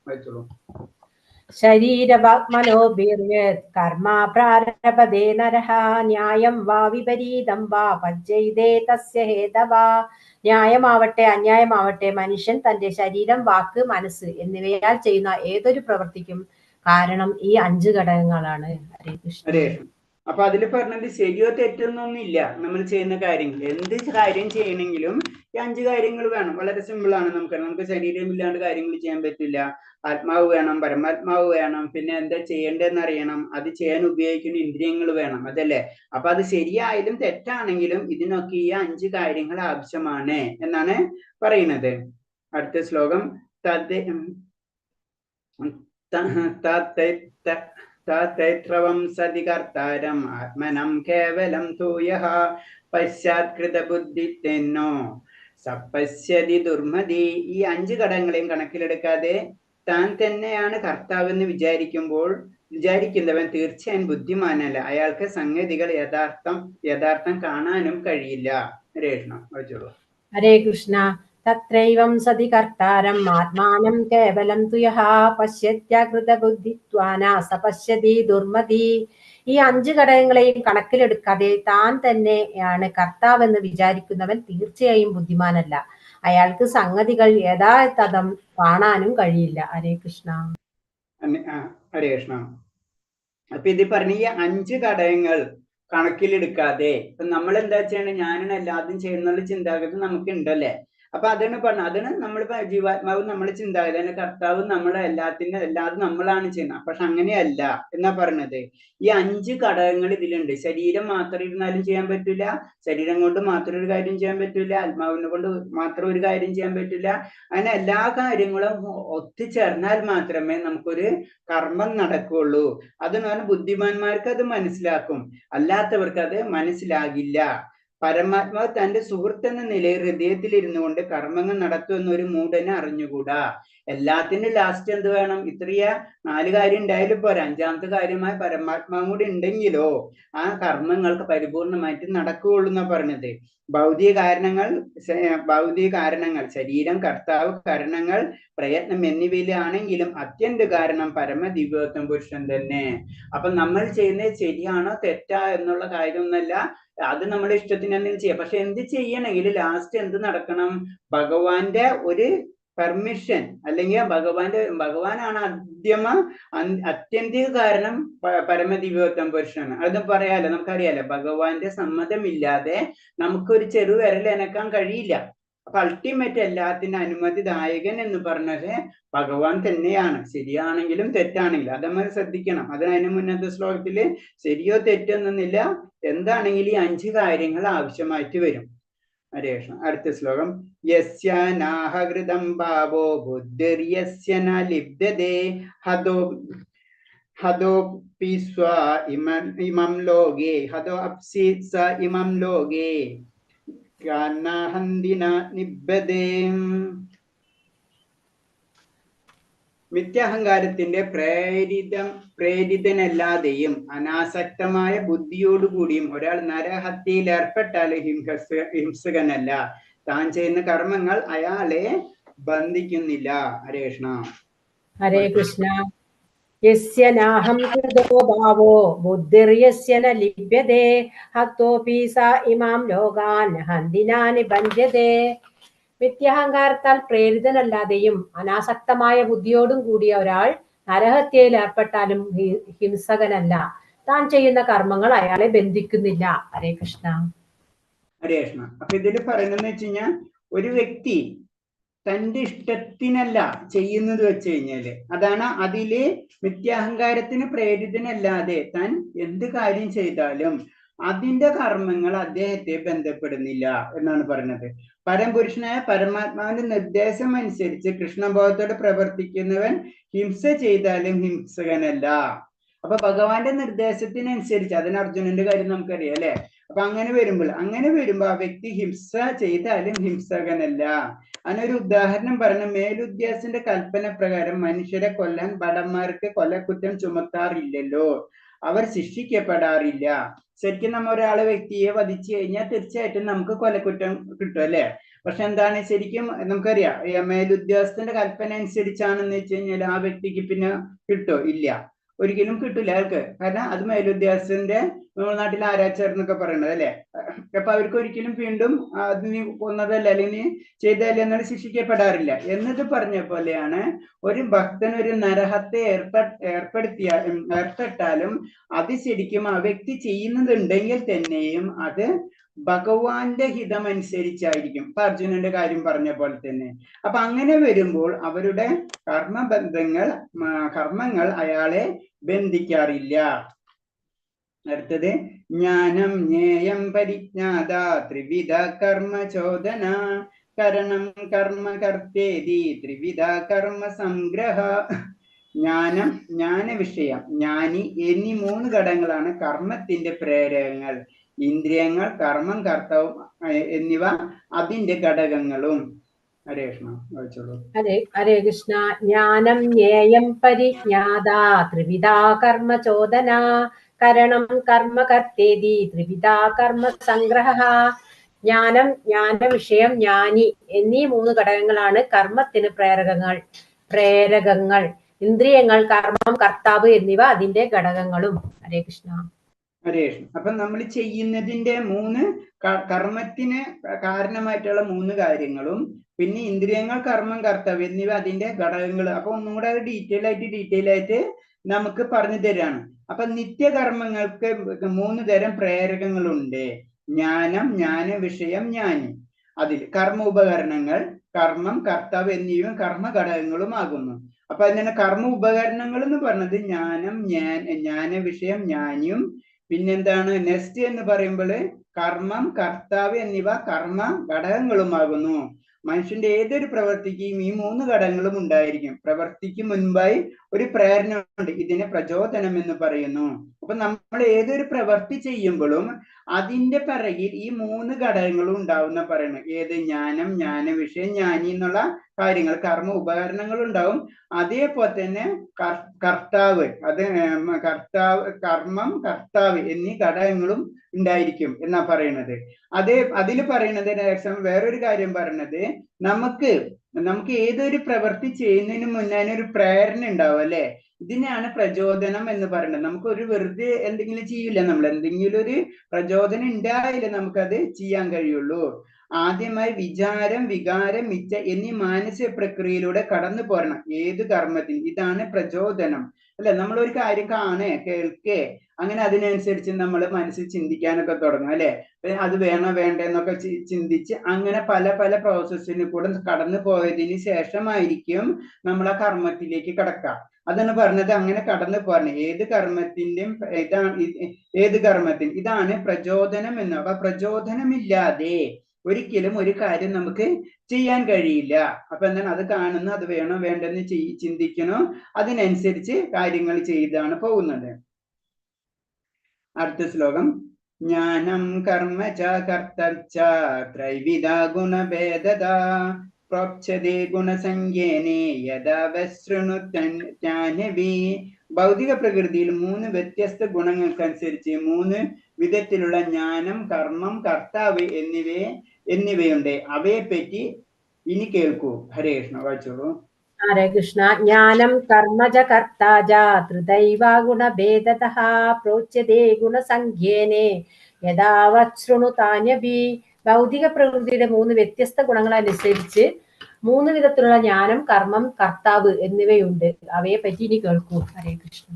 വായിച്ചോളൂ. ശരീരവാക്മനോഭിർയത് കർമ്മ പ്രാരഭതേ നരഃ ന്യായം വാ വിപരീതം വാ പഞ്ചൈതേ തസ്യ ഹേതവാ. ന്യായമാവട്ടെ അന്യായമാവട്ടെ മനുഷ്യൻ തന്റെ ശരീരം, വാക്ക്, മനസ്സ് എന്നിവയാൽ ചെയ്യുന്ന ഏതൊരു പ്രവൃത്തിക്കും കാരണം ഈ 5 ഘടകങ്ങളാണ്. ഹരേ കൃഷ്ണ. ഹരേ. അപ്പൊ അതിൽ പറഞ്ഞത് ശരിയോ തെറ്റൊന്നും ഇല്ല. നമ്മൾ ചെയ്യുന്ന കാര്യങ്ങൾ, എന്ത് കാര്യം ചെയ്യണമെങ്കിലും ഈ 5 കാര്യങ്ങൾ വേണം. വളരെ സിമ്പിൾ ആണ്. നമുക്ക് ശരീരം ഇല്ലാണ്ട് കാര്യങ്ങൾ ചെയ്യാൻ പറ്റില്ല. ആത്മാവ് വേണം, പരമാത്മാവ് വേണം, പിന്നെ എന്താ ചെയ്യേണ്ടതെന്ന് അറിയണം, അത് ചെയ്യാൻ ഉപയോഗിക്കുന്ന ഇന്ദ്രിയങ്ങൾ വേണം, അതല്ലേ? അപ്പൊ അത് ശരിയായാലും തെറ്റാണെങ്കിലും ഇതിനൊക്കെ ഈ 5 കാര്യങ്ങൾ ആവശ്യമാണ് എന്നാണ് പറയുന്നത്. അടുത്ത ശ്ലോകം തത്രവം സതി കർത്താരം ആത്മനം കേവലം തൂയഃ പശ്ചാത്കൃത ബുദ്ധിത്തെന്നോ സപശ്യതി ദുർമതി. ഈ 5 ഘടകങ്ങളെയും കണക്കിലെടുക്കാതെ താൻ തന്നെയാണ് കർത്താവെന്ന് വിചാരിക്കുന്നവൻ തീർച്ചയായും ബുദ്ധിമാനല്ല. അയാൾക്ക് സംഗതികൾ യഥാർത്ഥം കാണാനും കഴിയില്ല. ഹരേ കൃഷ്ണ. വായിച്ചോളൂ. ഹരേ കൃഷ്ണ. തത്രൈവം സതി കർത്താരം ആത്മാനം കേവലം തുയഃ പശ്യത്യാകൃതബുദ്ധിത്വാന സപശ്യതി ദുർമതി. ഈ 5 ഘടകങ്ങളെയും കണക്കിലെടുക്കാതെ താൻ തന്നെയാണ് കർത്താവെന്ന് വിചാരിക്കുന്നവൻ തീർച്ചയായും ബുദ്ധിമാനല്ല. അയാൾക്ക് സംഗതികൾ യഥാതഥം കാണാനും കഴിയില്ല. ഹരേ കൃഷ്ണ. ഹരേ കൃഷ്ണ. അപ്പൊ ഇത് പറഞ്ഞ ഈ 5 ഘടകങ്ങൾ കണക്കിലെടുക്കാതെ ഇപ്പൊ നമ്മൾ എന്താ ചെയ്യണേ, ഞാനാണ് എല്ലാതും ചെയ്യുന്നുള്ള ചിന്താഗതി നമുക്ക് ഉണ്ടല്ലേ? അപ്പൊ അതാണ് പറഞ്ഞത്. അതാണ് നമ്മളിപ്പോ ജീവാത്മാവ്, നമ്മളെ ചിന്താഗതി, അതിന്റെ കർത്താവ് നമ്മളെ എല്ലാതും നമ്മളാണ് ചെയ്യുന്നത്. പക്ഷെ അങ്ങനെയല്ല എന്നാ പറഞ്ഞത്. ഈ 5 ഘടകങ്ങൾ ഇതിലുണ്ട്. ശരീരം മാത്രം ഇരുന്നാലും ചെയ്യാൻ പറ്റില്ല, ശരീരം കൊണ്ട് മാത്രം ഒരു കാര്യം ചെയ്യാൻ പറ്റില്ല, ആത്മാവിനെ കൊണ്ട് മാത്രം ഒരു കാര്യം ചെയ്യാൻ പറ്റില്ല. അങ്ങനെ എല്ലാ കാര്യങ്ങളും ഒത്തുചേർന്നാൽ മാത്രമേ നമുക്കൊരു കർമ്മം നടക്കുകയുള്ളൂ. അതെന്ന് പറഞ്ഞാൽ ബുദ്ധിമാന്മാർക്ക് അത് മനസ്സിലാക്കും, അല്ലാത്തവർക്ക് അത് മനസ്സിലാകില്ല. പരമാത്മാവ് തന്റെ സുഹൃത്തെന്ന നിലയിൽ ഹൃദയത്തിൽ ഇരുന്നു കൊണ്ട് കർമ്മങ്ങൾ നടത്തുമെന്ന ഒരു മൂഢനെ അറിഞ്ഞുകൂടാ. എല്ലാത്തിനും ലാസ്റ്റ് എന്ത് വേണം? ഇത്രയ 4 കാര്യം ഉണ്ടായാലും പോരാ, 5ാമത്തെ കാര്യമായ പരമാത്മാവും കൂടി ഉണ്ടെങ്കിലോ ആ കർമ്മങ്ങൾക്ക് പരിപൂർണമായിട്ട് നടക്കുകയുള്ളൂ എന്നാ പറഞ്ഞത്. ഭൗതിക കാരണങ്ങൾ ശരീരം, കർത്താവ്, കാരണങ്ങൾ, പ്രയത്നം എന്നിവയിലാണെങ്കിലും അത്യന്ത കാരണം പരമദിവ്യോത്തം പുരുഷൻ തന്നെ. അപ്പൊ നമ്മൾ ചെയ്യുന്നത് ശരിയാണോ തെറ്റാ എന്നുള്ള കാര്യമൊന്നല്ല, അത് നമ്മുടെ ഇഷ്ടത്തിന് തന്നെ ചെയ്യാം. പക്ഷെ എന്ത് ചെയ്യണമെങ്കിൽ ലാസ്റ്റ് എന്ത് നടക്കണം? ഭഗവാന്റെ ഒരു പെർമിഷൻ, അല്ലെങ്കിൽ ഭഗവാനാണ് അത്യന്തിക കാരണം പരമദിവ്യോത്തം പുരുഷനാണ്. അത് പറയാലോ, നമുക്കറിയാലോ, ഭഗവാന്റെ സമ്മതമില്ലാതെ നമുക്കൊരു ചെറുവിരൽ അനക്കാൻ കഴിയില്ല. അപ്പൊ അൾട്ടിമേറ്റ് എല്ലാത്തിനും അനുമതിദായകൻ എന്ന് പറഞ്ഞത് ഭഗവാൻ തന്നെയാണ്. ശരിയാണെങ്കിലും തെറ്റാണെങ്കിലും അത് നമ്മൾ ശ്രദ്ധിക്കണം. അതിന് മുന്നത്തെ ശ്ലോകത്തില് ശരിയോ തെറ്റെന്നൊന്നില്ല, എന്താണെങ്കിലും ഈ 5 കാര്യങ്ങൾ ആവശ്യമായിട്ട് വരും. ഹരേ കൃഷ്ണ. അടുത്ത ശ്ലോകം യസ്യ നാഹകൃതം ഭാവോ ബുദ്ധിർയസ്യ ന ലിപ്യതേ ഹതോപി സ്വ ഇമം ലോകേ ഹതോ അപ്സി സ ഇമം ലോകേ ാഹന്തിന നിബ്ബതേ. മിഥ്യാഹങ്കാരത്തിന്റെ പ്രേരിതനല്ലാതെയും അനാസക്തമായ ബുദ്ധിയോടുകൂടിയും ഒരാൾ നരഹത്യയിൽ ഏർപ്പെട്ടാൽ ഹിംസകനല്ല. താൻ ചെയ്യുന്ന കർമ്മങ്ങൾ അയാളെ ബന്ധിക്കുന്നില്ല. ഹരേ കൃഷ്ണ. ഹരേ കൃഷ്ണ. യസ്യ നാഹം കൃതോ ഭാവോ ബുദ്ധിർയസ്യ ന ലിപ്യതേ ഹതോപി സ ഇമാം ലോകാൻ ഹന്തിനാ നിബന്ധ്യതേ. മിഥ്യാഹങ്കാരത്താൽ പ്രേരിതനല്ലാതെയും അനാസക്തമായ ബുദ്ധിയോടും കൂടിയ ഒരാൾ നരഹത്യയിൽ ഏർപ്പെട്ടാലും ഹിംസകനല്ല. താൻ ചെയ്യുന്ന കർമ്മങ്ങൾ അയാളെ ബന്ധിക്കുന്നില്ല. ഹരേ കൃഷ്ണ. ഹരേ കൃഷ്ണ. അപ്പൊ ഇതില് പറയുന്നതെന്ന് വെച്ച് കഴിഞ്ഞാൽ ഒരു വ്യക്തി തന്റെ ഇഷ്ടത്തിനല്ല ചെയ്യുന്നത് വെച്ച് കഴിഞ്ഞാല് അതാണ് അതില് മിഥ്യാഹങ്കാരത്തിന് പ്രേരിതനല്ലാതെ താൻ എന്ത് കാര്യം ചെയ്താലും അതിന്റെ കർമ്മങ്ങൾ അദ്ദേഹത്തെ ബന്ധപ്പെടുന്നില്ല എന്നാണ് പറഞ്ഞത്. പരംപുരുഷനായ പരമാത്മാവിന്റെ നിർദ്ദേശം അനുസരിച്ച് കൃഷ്ണബോധത്തോടെ പ്രവർത്തിക്കുന്നവൻ ഹിംസ ചെയ്താലും ഹിംസകനല്ല. അപ്പൊ ഭഗവാന്റെ നിർദ്ദേശത്തിനനുസരിച്ച്, അതിന് അർജുനന്റെ കാര്യം നമുക്കറിയാം അല്ലെ? അപ്പൊ അങ്ങനെ വരുമ്പോ ആ വ്യക്തി ഹിംസ ചെയ്താലും ഹിംസകനല്ല. അതിനൊരു ഉദാഹരണം പറഞ്ഞ, മേലുദ്യോഗസ്ഥന്റെ കൽപ്പന പ്രകാരം മനുഷ്യരെ കൊല്ലാൻ ഭടന്മാർക്ക് കൊലക്കുറ്റം ചുമത്താറില്ലല്ലോ, അവർ ശിക്ഷിക്കപ്പെടാറില്ല. ശരിക്കും നമ്മ ഒരാളെ വ്യക്തിയെ വധിച്ചു കഴിഞ്ഞാൽ തീർച്ചയായിട്ടും നമുക്ക് കൊലക്കുറ്റം കിട്ടും അല്ലെ? പക്ഷെ എന്താണ് ശരിക്കും നമുക്കറിയാം, മേലുദ്യോഗസ്ഥന്റെ കൽപ്പന അനുസരിച്ചാണെന്ന് വെച്ച് കഴിഞ്ഞാൽ ആ വ്യക്തിക്ക് പിന്നെ കിട്ടോ? ഇല്ല, ഒരിക്കലും കിട്ടില്ല അയാൾക്ക്. കാരണം അത് മേലുദ്യോഗസ്ഥന്റെ, നമ്മുടെ നാട്ടിൽ ആരാച്ചാർ എന്നൊക്കെ പറയണത് അല്ലെ? അപ്പൊ അവർക്ക് ഒരിക്കലും വീണ്ടും അത് നീ കൊന്നതല്ല അല്ലെങ്കിൽ നീ ചെയ്തതല്ല എന്നാൽ ശിക്ഷിക്കപ്പെടാറില്ല എന്നത് പറഞ്ഞ പോലെയാണ് ഒരു ഭക്തൻ ഒരു നരഹത്തെ ഏർപ്പെട്ടാലും അത് ശരിക്കും ആ വ്യക്തി ചെയ്യുന്നതുണ്ടെങ്കിൽ തന്നെയും അത് ഭഗവാന്റെ ഹിതമനുസരിച്ചായിരിക്കും. ഇപ്പൊ അർജുനന്റെ കാര്യം പറഞ്ഞ പോലെ തന്നെ. അപ്പൊ അങ്ങനെ വരുമ്പോൾ അവരുടെ കർമ്മബന്ധങ്ങൾ, കർമ്മങ്ങൾ അയാളെ ബന്ധിക്കാറില്ല. അടുത്തത് ജ്ഞാനം ജ്ഞേയം പരിജ്ഞാത ത്രിവിധ കർമ്മ ചോദന കരണം കർമ്മ കർത്തേതി ത്രിവിധ കർമ്മ സംഗ്രഹ. ജ്ഞാനം, ജ്ഞാനവിഷയം, ജ്ഞാനി എന്നീ മൂന്ന് ഘടകങ്ങളാണ് കർമ്മത്തിന്റെ പ്രേരകങ്ങൾ. ഇന്ദ്രിയങ്ങൾ, കർമ്മം, കർത്തവം എന്നിവ അതിന്റെ ഘടകങ്ങളും. ഹരേ കൃഷ്ണ, വായിച്ചോളൂ. ഹരേ ഹരേ കൃഷ്ണ. ജ്ഞാനം ജ്ഞേയം പരിജ്ഞാത ത്രിവിധ കർമ്മ ചോദന കരണം കർമ്മ കർത്തേതി ത്രിവിധ കർമ്മ സംഗ്രഹ. ജ്ഞാനം, ജ്ഞാനവിഷയം, ജ്ഞാനി എന്നീ മൂന്ന് ഘടകങ്ങളാണ് കർമ്മത്തിന് പ്രേരകങ്ങൾ. ഇന്ദ്രിയങ്ങൾ, കർമ്മം, കർത്താവ് എന്നിവ അതിന്റെ ഘടകങ്ങളും. ഹരേ കൃഷ്ണ. ഹരേ കൃഷ്ണ. അപ്പൊ നമ്മൾ ചെയ്യുന്നതിന്റെ മൂന്ന് കർമ്മത്തിന് കാരണമായിട്ടുള്ള മൂന്ന് കാര്യങ്ങളും പിന്നെ ഇന്ദ്രിയങ്ങൾ, കർമ്മം, കർത്തവ്യം എന്നിവ അതിന്റെ ഘടകങ്ങൾ. അപ്പൊ ഒന്നും കൂടെ അത് ഡീറ്റെയിൽ ആയിട്ട് നമുക്ക് പറഞ്ഞു തരാണ്. അപ്പൊ നിത്യകർമ്മങ്ങൾക്ക് മൂന്ന് തരം പ്രേരകങ്ങളുണ്ട്. ജ്ഞാനം, ജ്ഞാനവിഷയം, ജ്ഞാനി. അതിൽ കർമ്മ ഉപകരണങ്ങൾ, കർമ്മം, കർത്താവ് എന്നിവയും കർമ്മ ഘടകങ്ങളും ആകുന്നു. അപ്പൊ അതിന് കർമ്മ ഉപകരണങ്ങൾ എന്ന് പറഞ്ഞത് ജ്ഞാനം, ജ്ഞാനവിഷയം, ജ്ഞാനിയും പിന്നെന്താണ് നെക്സ്റ്റ് എന്ന് പറയുമ്പോൾ കർമ്മം, കർത്താവ് എന്നിവ കർമ്മ ഘടകങ്ങളുമാകുന്നു. മനുഷ്യന്റെ ഏതൊരു പ്രവൃത്തിക്കും ഈ മൂന്ന് ഘടകങ്ങളും ഉണ്ടായിരിക്കും. പ്രവൃത്തിക്ക് മുൻപായി ഒരു പ്രേരണ ഉണ്ട്, ഇതിനെ പ്രചോദനം എന്ന് പറയുന്നു. അപ്പൊ നമ്മൾ ഏതൊരു പ്രവൃത്തി ചെയ്യുമ്പോഴും അതിന്റെ പിറകിൽ ഈ മൂന്ന് ഘടകങ്ങളും ഉണ്ടാവുന്ന പറയുന്നത്. ഏത്? ജ്ഞാനം, ജ്ഞാനവിഷയം, ജ്ഞാനി എന്നുള്ള കാര്യങ്ങൾ, കർമ്മ ഉപകരണങ്ങൾ ഉണ്ടാവും. അതേപോലെ തന്നെ കർത്താവ്, അത് കർത്താവ്, കർമ്മം, കർത്താവ് എന്നീ ഘടകങ്ങളും ഉണ്ടായിരിക്കും എന്നാ പറയണത്. അതിൽ പറയണത് എക്സാമ്പിൾ വേറൊരു കാര്യം പറയണത്, നമുക്ക് ഏതൊരു പ്രവൃത്തി ചെയ്യുന്നതിന് മുന്നേ ഒരു പ്രേരണ ഉണ്ടാവും അല്ലെ? ഇതിനെയാണ് പ്രചോദനം എന്ന് പറയുന്നത്. നമുക്കൊരു വെറുതെ എന്തെങ്കിലും ചെയ്യില്ല, നമ്മൾ എന്തെങ്കിലും ഒരു പ്രചോദനം ഉണ്ടായാലേ നമുക്കത് ചെയ്യാൻ കഴിയുള്ളൂ. ആദ്യമായി വിചാരം, വികാരം, ഇച്ഛ എന്നീ മാനസിക പ്രക്രിയയിലൂടെ കടന്നു പോരണം ഏത് കർമ്മത്തിന്. ഇതാണ് പ്രചോദനം അല്ലെ? നമ്മളൊരു കാര്യം കാണേ, കേൾക്കേ, അങ്ങനെ അതിനനുസരിച്ച് നമ്മൾ മനസ്സിൽ ചിന്തിക്കാനൊക്കെ തുടങ്ങും അല്ലെ? അത് വേണോ വേണ്ടെന്നൊക്കെ ചിന്തിച്ച് അങ്ങനെ പല പല പ്രോസസ്സിന് കൂടെ കടന്നു പോയതിന് ശേഷമായിരിക്കും നമ്മൾ ആ കർമ്മത്തിലേക്ക് കടക്കുക. അതാണ് പറഞ്ഞത്, അങ്ങനെ കടന്നു പോരണം. ഏത് കർമ്മത്തിന്റെയും ഇതാണ്, ഏത് കർമ്മത്തിന് ഇതാണ് പ്രചോദനം എന്ന്. അപ്പൊ പ്രചോദനമില്ലാതെ ഒരിക്കലും ഒരു കാര്യം നമുക്ക് ചെയ്യാൻ കഴിയില്ല. അപ്പൊ എന്താണ്, അത് കാണുന്നു, അത് വേണോ വേണ്ടെന്ന് ചിന്തിക്കണോ, അതിനനുസരിച്ച് കാര്യങ്ങൾ ചെയ്താണ് പോകുന്നത്. അടുത്ത ശ്ലോകം, ജ്ഞാനം കർമ്മ ച കർത്തർച്ച ത്രൈവിധ ഗുണഭേദത പ്രോപ്സ്യതേ ഗുണസംഖ്യേനെ യഥാ വശ്രുണു ജ്ഞാനവി. ഭൗതിക പ്രകൃതിയിൽ മൂന്ന് വ്യത്യസ്ത ഗുണങ്ങൾക്കനുസരിച്ച് മൂന്ന് വിധത്തിലുള്ള ജ്ഞാനം, കർമ്മം, കർത്താവ് എന്നിവയുണ്ട്. അവയെപ്പറ്റി ഇനി കേൾക്കൂ. ഹരേ കൃഷ്ണ, വായിച്ചോളൂ. ഹരേ കൃഷ്ണ. ജ്ഞാനം കർമ്മജ കർത്താജ ത്രിദൈവ ഗുണഭേദതഃ പ്രോച്യതേ ഗുണസംഖ്യേനെ യഥാ വശ്രുണു താന്യഭി. ഭൗതിക പ്രകൃതിയുടെ മൂന്ന് വ്യത്യസ്ത ഗുണങ്ങളനുസരിച്ച് മൂന്ന് വിധത്തിലുള്ള ജ്ഞാനം, കർമ്മം, കർത്താവ് എന്നിവയുണ്ട്. അവയെ പറ്റി ഇനി കേൾക്കൂ. ഹരേ കൃഷ്ണ.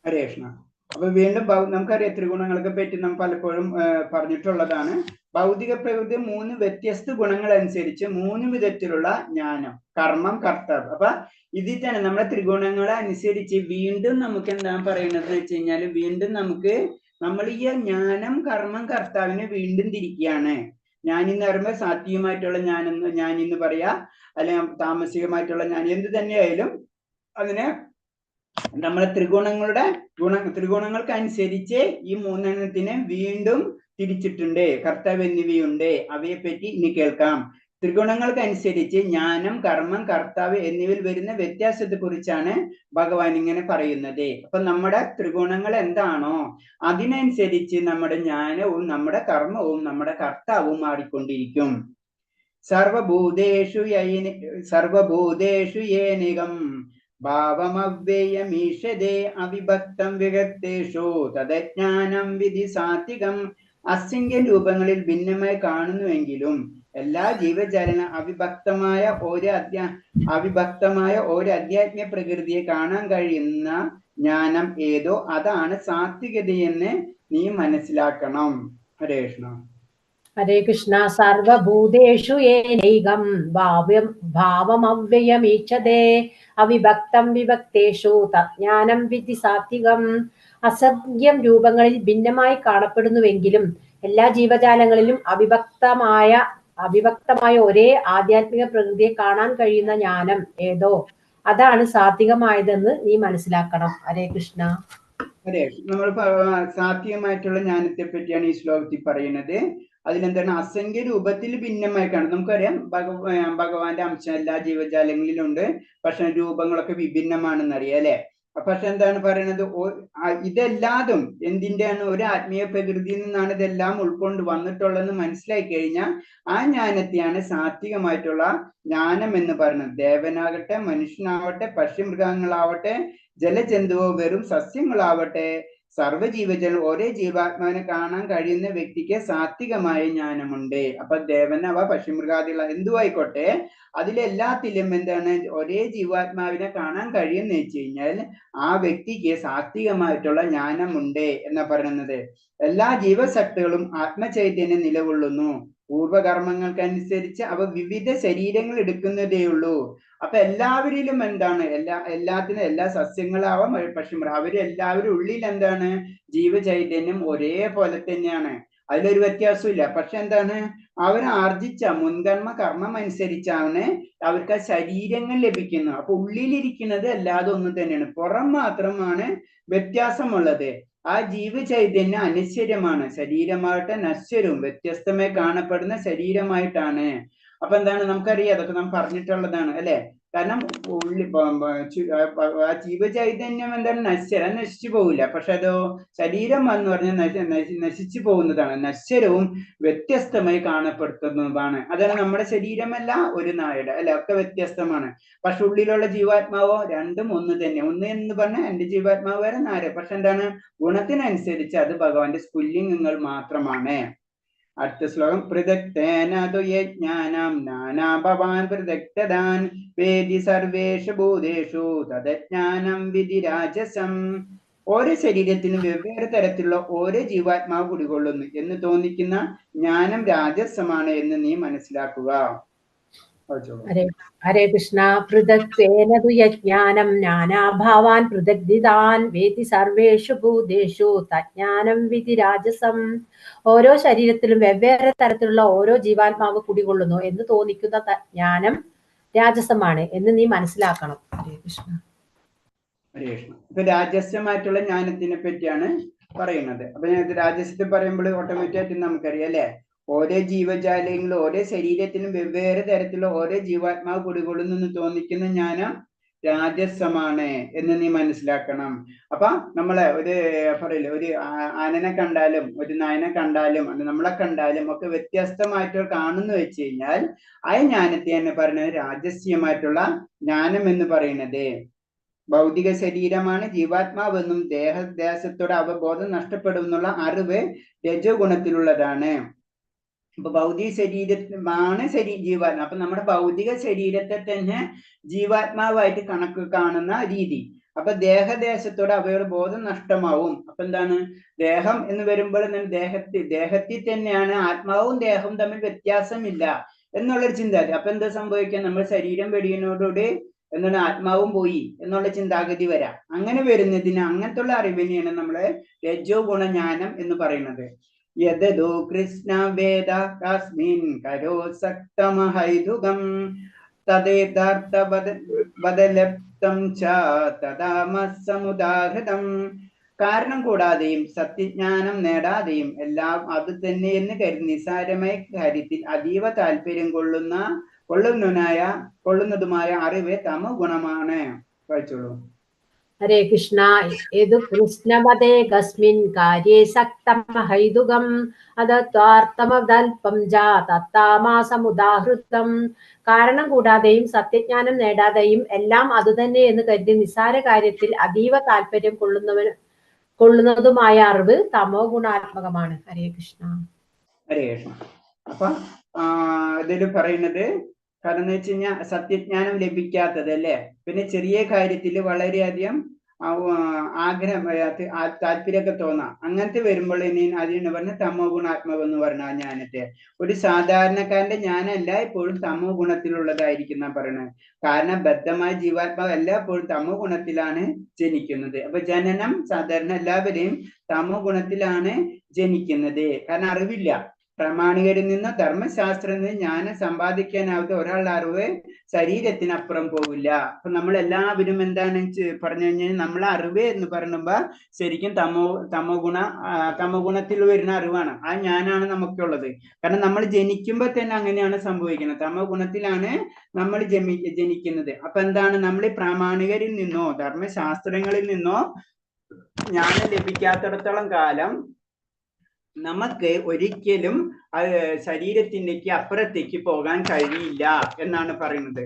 ഹരേ കൃഷ്ണ. അപ്പൊ വീണ്ടും നമുക്കറിയാം ത്രിഗുണങ്ങളൊക്കെ പറ്റി നാം പലപ്പോഴും പറഞ്ഞിട്ടുള്ളതാണ്. ഭൗതിക പ്രകൃതി മൂന്ന് വ്യത്യസ്ത ഗുണങ്ങൾ അനുസരിച്ച് മൂന്ന് വിധത്തിലുള്ള ജ്ഞാനം, കർമ്മം, കർത്താവ്. അപ്പൊ ഇതിൽ തന്നെ നമ്മുടെ ത്രിഗുണങ്ങളെ അനുസരിച്ച് വീണ്ടും നമുക്ക് എന്താ പറയുന്നത് വെച്ച് കഴിഞ്ഞാല് വീണ്ടും നമുക്ക് നമ്മൾ ഈ ജ്ഞാനം, കർമ്മം, കർത്താവിനെ വീണ്ടും തിരിക്കുകയാണ്. ഞാനിന്ന് പറയുമ്പോൾ സാത്വികമായിട്ടുള്ള ഞാനെന്ന് ഞാനിന്ന് പറയാ, അല്ലെങ്കിൽ താമസികമായിട്ടുള്ള ഞാൻ, എന്ത് തന്നെയായാലും അതിനെ നമ്മളെ ത്രിഗുണങ്ങളുടെ ത്രിഗുണങ്ങൾക്ക് അനുസരിച്ച് ഈ മൂന്നെണ്ണത്തിനെ വീണ്ടും തിരിച്ചിട്ടുണ്ട്. കർത്താവ് എന്നിവയുണ്ട്. അവയെപ്പറ്റി ഇനി കേൾക്കാം. ത്രിഗുണങ്ങൾക്കനുസരിച്ച് ജ്ഞാനം, കർമ്മം, കർത്താവ് എന്നിവയിൽ വരുന്ന വ്യത്യാസത്തെ കുറിച്ചാണ് ഭഗവാൻ ഇങ്ങനെ പറയുന്നത്. അപ്പൊ നമ്മുടെ ത്രിഗുണങ്ങൾ എന്താണോ അതിനനുസരിച്ച് നമ്മുടെ ജ്ഞാനവും നമ്മുടെ കർമ്മവും നമ്മുടെ കർത്താവും മാറിക്കൊണ്ടിരിക്കും. സർവഭൂതേഷു സർവഭൂതേഷു യേനികം ഭാവമവ്യയമീഷതേ അവിഭക്തം വിഗത്തേഷു തദജ്ഞാനം വിധി സാത്വികം. അസംഖ്യ രൂപങ്ങളിൽ ഭിന്നമായി കാണുന്നുവെങ്കിലും എല്ലാ ജീവജാലന അവിഭക്തമായ ഒരു അധ്യാത്മ പ്രകൃതിയെ കാണാൻ കഴിയുന്ന ജ്ഞാനം ഏതോ അതാണ് സാത്വികതയെന്ന് നീ മനസ്സിലാക്കണം. ഹരേ കൃഷ്ണ. ഹരേ കൃഷ്ണ. സർവഭൂതേഷു ഏനൈകം ഭാവമവ്യയമീക്ഷതേ അവിഭക്തം വിഭക്തേഷു തജ്ഞാനം വിധി സാത്വികം. അസംഖ്യം രൂപങ്ങളിൽ ഭിന്നമായി കാണപ്പെടുന്നുവെങ്കിലും എല്ലാ ജീവജാലങ്ങളിലും അവിഭക്തമായ ഒരേ ആധ്യാത്മിക പ്രകൃതിയെ കാണാൻ കഴിയുന്ന ജ്ഞാനം ഏതോ അതാണ് സാത്വികമായതെന്ന് നീ മനസ്സിലാക്കണം. ഹരേ കൃഷ്ണ. അതെ, നമ്മൾ സാത്വികമായിട്ടുള്ള ജ്ഞാനത്തെ പറ്റിയാണ് ഈ ശ്ലോകത്തിൽ പറയുന്നത്. അതിലെന്താണ്? അസംഖ്യ രൂപത്തിൽ ഭിന്നമായി കാണും. നമുക്കറിയാം ഭഗവാന്റെ അംശം എല്ലാ ജീവജാലങ്ങളിലുണ്ട്, പക്ഷെ രൂപങ്ങളൊക്കെ വിഭിന്നമാണെന്നറിയാം അല്ലെ? പക്ഷെ എന്താണ് പറയുന്നത്? ഇതെല്ലാതും എന്തിന്റെയാണ്? ഒരു ആത്മീയ പ്രകൃതിയിൽ നിന്നാണ് ഇതെല്ലാം ഉൾക്കൊണ്ട് വന്നിട്ടുള്ളതെന്ന് മനസ്സിലാക്കി കഴിഞ്ഞാൽ ആ ജ്ഞാനത്തെയാണ് സാത്വികമായിട്ടുള്ള ജ്ഞാനം എന്ന് പറയുന്നത്. ദേവനാകട്ടെ, മനുഷ്യനാവട്ടെ, പക്ഷിമൃഗങ്ങളാവട്ടെ, ജലജന്തുവോ വെറും സസ്യങ്ങളാവട്ടെ, സർവ്വജീവജൽ ഒരേ ജീവാത്മാവിനെ കാണാൻ കഴിയുന്ന വ്യക്തിക്ക് സാത്വികമായ ജ്ഞാനമുണ്ട്. അപ്പൊ ദേവനവ പക്ഷിമൃഗാദികൾ എന്തുമായിക്കോട്ടെ, അതിലെല്ലാത്തിലും എന്താണ് ഒരേ ജീവാത്മാവിനെ കാണാൻ കഴിയുന്ന വെച്ച് കഴിഞ്ഞാൽ ആ വ്യക്തിക്ക് സാത്വികമായിട്ടുള്ള ജ്ഞാനമുണ്ട് എന്നാ പറയുന്നത്. എല്ലാ ജീവശക്തികളും ആത്മചൈതന്യം നിലകൊള്ളുന്നു. പൂർവകർമ്മങ്ങൾക്കനുസരിച്ച് അവ വിവിധ ശരീരങ്ങൾ എടുക്കുന്നതേയുള്ളൂ. അപ്പൊ എല്ലാവരിലും എന്താണ് എല്ലാത്തിനും എല്ലാ സസ്യങ്ങളാവാം പക്ഷിമൃഗ അവരെല്ലാവരും ഉള്ളിൽ എന്താണ് ജീവചൈതന്യം ഒരേപോലെ തന്നെയാണ്, അതിലൊരു വ്യത്യാസമില്ല. പക്ഷെ എന്താണ് അവരാർജിച്ച മുൻകർമ്മ കർമ്മം അനുസരിച്ചാണ് അവർക്ക് ആ ശരീരങ്ങൾ ലഭിക്കുന്നത്. അപ്പൊ ഉള്ളിലിരിക്കുന്നത് അല്ലാതെ ഒന്നും തന്നെയാണ്, പുറം മാത്രമാണ് വ്യത്യാസമുള്ളത്. ആ ജീവചൈതന്യം അനശ്വരമാണ്. ശരീരമാകട്ടെ നശ്വരവും വ്യത്യസ്തമായി കാണപ്പെടുന്ന ശരീരമായിട്ടാണ്. അപ്പൊ എന്താണ് നമുക്കറിയാം, അതൊക്കെ നാം പറഞ്ഞിട്ടുള്ളതാണ് അല്ലെ? കാരണം ഉള്ളി ആ ജീവചൈതന്യം എന്താണ് നശ്വരം, നശിച്ചു പോകില്ല. പക്ഷെ അതോ ശരീരം എന്ന് പറഞ്ഞാൽ നശിച്ചു പോകുന്നതാണ്, നശ്വരവും വ്യത്യസ്തമായി കാണപ്പെടുത്തുന്നതാണ്. അതാണ് നമ്മുടെ ശരീരമല്ല ഒരു നായുടെ അല്ലെ, ഒക്കെ വ്യത്യസ്തമാണ്. പക്ഷെ ഉള്ളിലുള്ള ജീവാത്മാവോ രണ്ടും ഒന്ന് തന്നെ. ഒന്ന് എന്ന് പറഞ്ഞാൽ എന്റെ ജീവാത്മാവ് വരെ നാര. പക്ഷെ എന്താണ് ഗുണത്തിനനുസരിച്ച് അത് ഭഗവാന്റെ സ്ഫുല്ലിംഗങ്ങൾ മാത്രമാണ്. അടുത്ത ശ്ലോകം പൃഥക്തേന തു യജ്ഞാനം നാനാ ഭവാൻ പൃഥക്തദാൻ വേദി സർവേഷു ഭൂതേഷു തദജ്ഞാനം വിധി രാജസം. ഓരോ ശരീരത്തിനും വെവ്വേറെ തരത്തിലുള്ള ഓരോ ജീവാത്മാവ് കുടികൊള്ളുന്നു എന്ന് തോന്നിക്കുന്ന ജ്ഞാനം രാജസമാണ് എന്ന് നീ മനസ്സിലാക്കുക. ഹരേ ഹരേ കൃഷ്ണ. പൃഥക്തേന തു യജ്ഞാനം നാനാഭാവാൻ പൃഥഗ്ദിതാൻ വേതി സർവേഷു ഭൂതേഷു തജ്ഞാനം വിധി രാജസം. ഓരോ ശരീരത്തിലും വെവ്വേറെ തരത്തിലുള്ള ഓരോ ജീവാത്മാവ് കുടികൊള്ളുന്നു എന്ന് തോന്നിക്കുന്ന ജ്ഞാനം രാജസമാണ് എന്ന് നീ മനസ്സിലാക്കണം. ഹരേ കൃഷ്ണ. ഹരേ കൃഷ്ണ. ഇപ്പൊ രാജസ്യമായിട്ടുള്ള ജ്ഞാനത്തിനെ പറ്റിയാണ് പറയുന്നത്. അപ്പൊ ഞാൻ രാജസ്യത്തെ പറയുമ്പോൾ ഓട്ടോമാറ്റിക്കായിട്ട് നമുക്കറിയാം അല്ലെ, ഓരോ ജീവജാലങ്ങളും ഓരോ ശരീരത്തിനും വെവ്വേറെ തരത്തിലുള്ള ഓരോ ജീവാത്മാവ് കുടികൊള്ളുന്നു എന്ന് തോന്നിക്കുന്ന ജ്ഞാനം രാജസമാണ് എന്ന് നീ മനസ്സിലാക്കണം. അപ്പൊ നമ്മളെ ഒരു പറയില്ലേ, ഒരു ആനനെ കണ്ടാലും ഒരു നായനെ കണ്ടാലും നമ്മളെ കണ്ടാലും ഒക്കെ വ്യത്യസ്തമായിട്ട് കാണുന്നു വെച്ച് കഴിഞ്ഞാൽ ആ ജ്ഞാനത്തെ തന്നെ പറയുന്നത് രാജസ്യമായിട്ടുള്ള ജ്ഞാനം എന്ന് പറയുന്നത്. ഭൗതിക ശരീരമാണ് ജീവാത്മാവെന്നും ദേഹദേശത്തോടെ അവബോധം നഷ്ടപ്പെടുമെന്നുള്ള അറിവ് രജോഗുണത്തിലുള്ളതാണ്. അപ്പൊ ഭൗതിക ശരീരമാണ് ജീവാത്മാ. അപ്പൊ നമ്മുടെ ഭൗതിക ശരീരത്തെ തന്നെ ജീവാത്മാവായിട്ട് കണക്ക് കാണുന്ന രീതി. അപ്പൊ ദേഹദേശത്തോടെ അവയുടെ ബോധം നഷ്ടമാവും. അപ്പൊ എന്താണ് ദേഹം എന്ന് വരുമ്പോൾ ദേഹത്തിൽ തന്നെയാണ് ആത്മാവും ദേഹവും തമ്മിൽ വ്യത്യാസമില്ല എന്നുള്ളൊരു ചിന്താഗതി. അപ്പൊ എന്താ സംഭവിക്കുക, നമ്മൾ ശരീരം വെടിയുന്നതോടുകൂടി എന്താണ് ആത്മാവും പോയി എന്നുള്ള ചിന്താഗതി വരാം. അങ്ങനെ വരുന്നതിന് അങ്ങനത്തുള്ള അറിവിനെയാണ് നമ്മള് രജോ ഗുണജ്ഞാനം എന്ന് പറയുന്നത്. യദോ കൃഷ്ണ വേദ കസ്മിൻ കരോ സക്തമഹൈതുകം തദേതാർത്ഥ വദലപ്തം ച തദാമസമുദാഹൃതം. കാരണം കൂടാതെയും സത്യജ്ഞാനം നേടാതെയും എല്ലാം അത് തന്നെയെന്ന് കരുതി നിസ്സാരമായ കാര്യത്തിൽ അതീവ താല്പര്യം കൊള്ളുന്നതുമായ അറിവ് തമോ ഗുണമാണ്. വായിച്ചോളൂ. ഹരേ കൃഷ്ണ. യദു കൃഷ്ണവദേ കസ്മിൻ കാര്യേ സക്തമഹൈതുകം അതത്വാർത്ഥമദൽപം ജാതത്താമാസമുദാഹൃതം. കാരണം കൂടാതെയും സത്യജ്ഞാനം നേടാതെയും എല്ലാം അതുതന്നെ എന്ന് കരുതി നിസ്സാര കാര്യത്തിൽ അതീവ താല്പര്യം കൊള്ളുന്നതുമായ അറിവ് തമോ ഗുണാത്മകമാണ്. ഹരേ കൃഷ്ണ. ഹരേ കൃഷ്ണ. അപ്പൊ ഇതിൽ പറയുന്നത് കാരണം എന്ന് വെച്ച് കഴിഞ്ഞാൽ സത്യജ്ഞാനം ലഭിക്കാത്തത് അല്ലേ, പിന്നെ ചെറിയ കാര്യത്തിൽ വളരെയധികം ആഗ്രഹം താല്പര്യമൊക്കെ തോന്നാം. അങ്ങനത്തെ വരുമ്പോൾ ഇനി അതിന് പറഞ്ഞ തമോ ഗുണാത്മകം എന്ന് പറഞ്ഞ ആ ജ്ഞാനത്തെ ഒരു സാധാരണക്കാരന്റെ ജ്ഞാനമല്ല എപ്പോഴും തമോ ഗുണത്തിലുള്ളതായിരിക്കും എന്നാ പറയണത്. കാരണം ബദ്ധമായ ജീവാത്മാവ് എല്ലായ്പ്പോഴും തമോ ഗുണത്തിലാണ് ജനിക്കുന്നത്. അപ്പൊ ജനനം സാധാരണ എല്ലാവരെയും തമോ ഗുണത്തിലാണ് ജനിക്കുന്നത്. കാരണം അറിവില്ല. പ്രാമാണികരിൽ നിന്ന് ധർമ്മശാസ്ത്രം നിന്ന് ജ്ഞാനം സമ്പാദിക്കാനാവാത്ത ഒരാളുടെ അറിവ് ശരീരത്തിനപ്പുറം പോവില്ല. അപ്പൊ നമ്മൾ എല്ലാവരും എന്താണ് പറഞ്ഞു കഴിഞ്ഞാൽ നമ്മളെ അറിവ് എന്ന് പറയുമ്പോ ശരിക്കും തമോ ഗുണത്തിൽ വരുന്ന അറിവാണ്. ആ ജ്ഞാനാണ് നമുക്കുള്ളത്. കാരണം നമ്മൾ ജനിക്കുമ്പോ തന്നെ അങ്ങനെയാണ് സംഭവിക്കുന്നത്. തമോ ഗുണത്തിലാണ് നമ്മൾ ജനിക്കുന്നത്. അപ്പൊ എന്താണ്, നമ്മൾ പ്രാമാണികരിൽ നിന്നോ ധർമ്മശാസ്ത്രങ്ങളിൽ നിന്നോ ജ്ഞാനം ലഭിക്കാത്തിടത്തോളം കാലം നമുക്ക് ഒരിക്കലും ശരീരത്തിലേക്ക് അപ്പുറത്തേക്ക് പോകാൻ കഴിയില്ല എന്നാണ് പറയുന്നത്.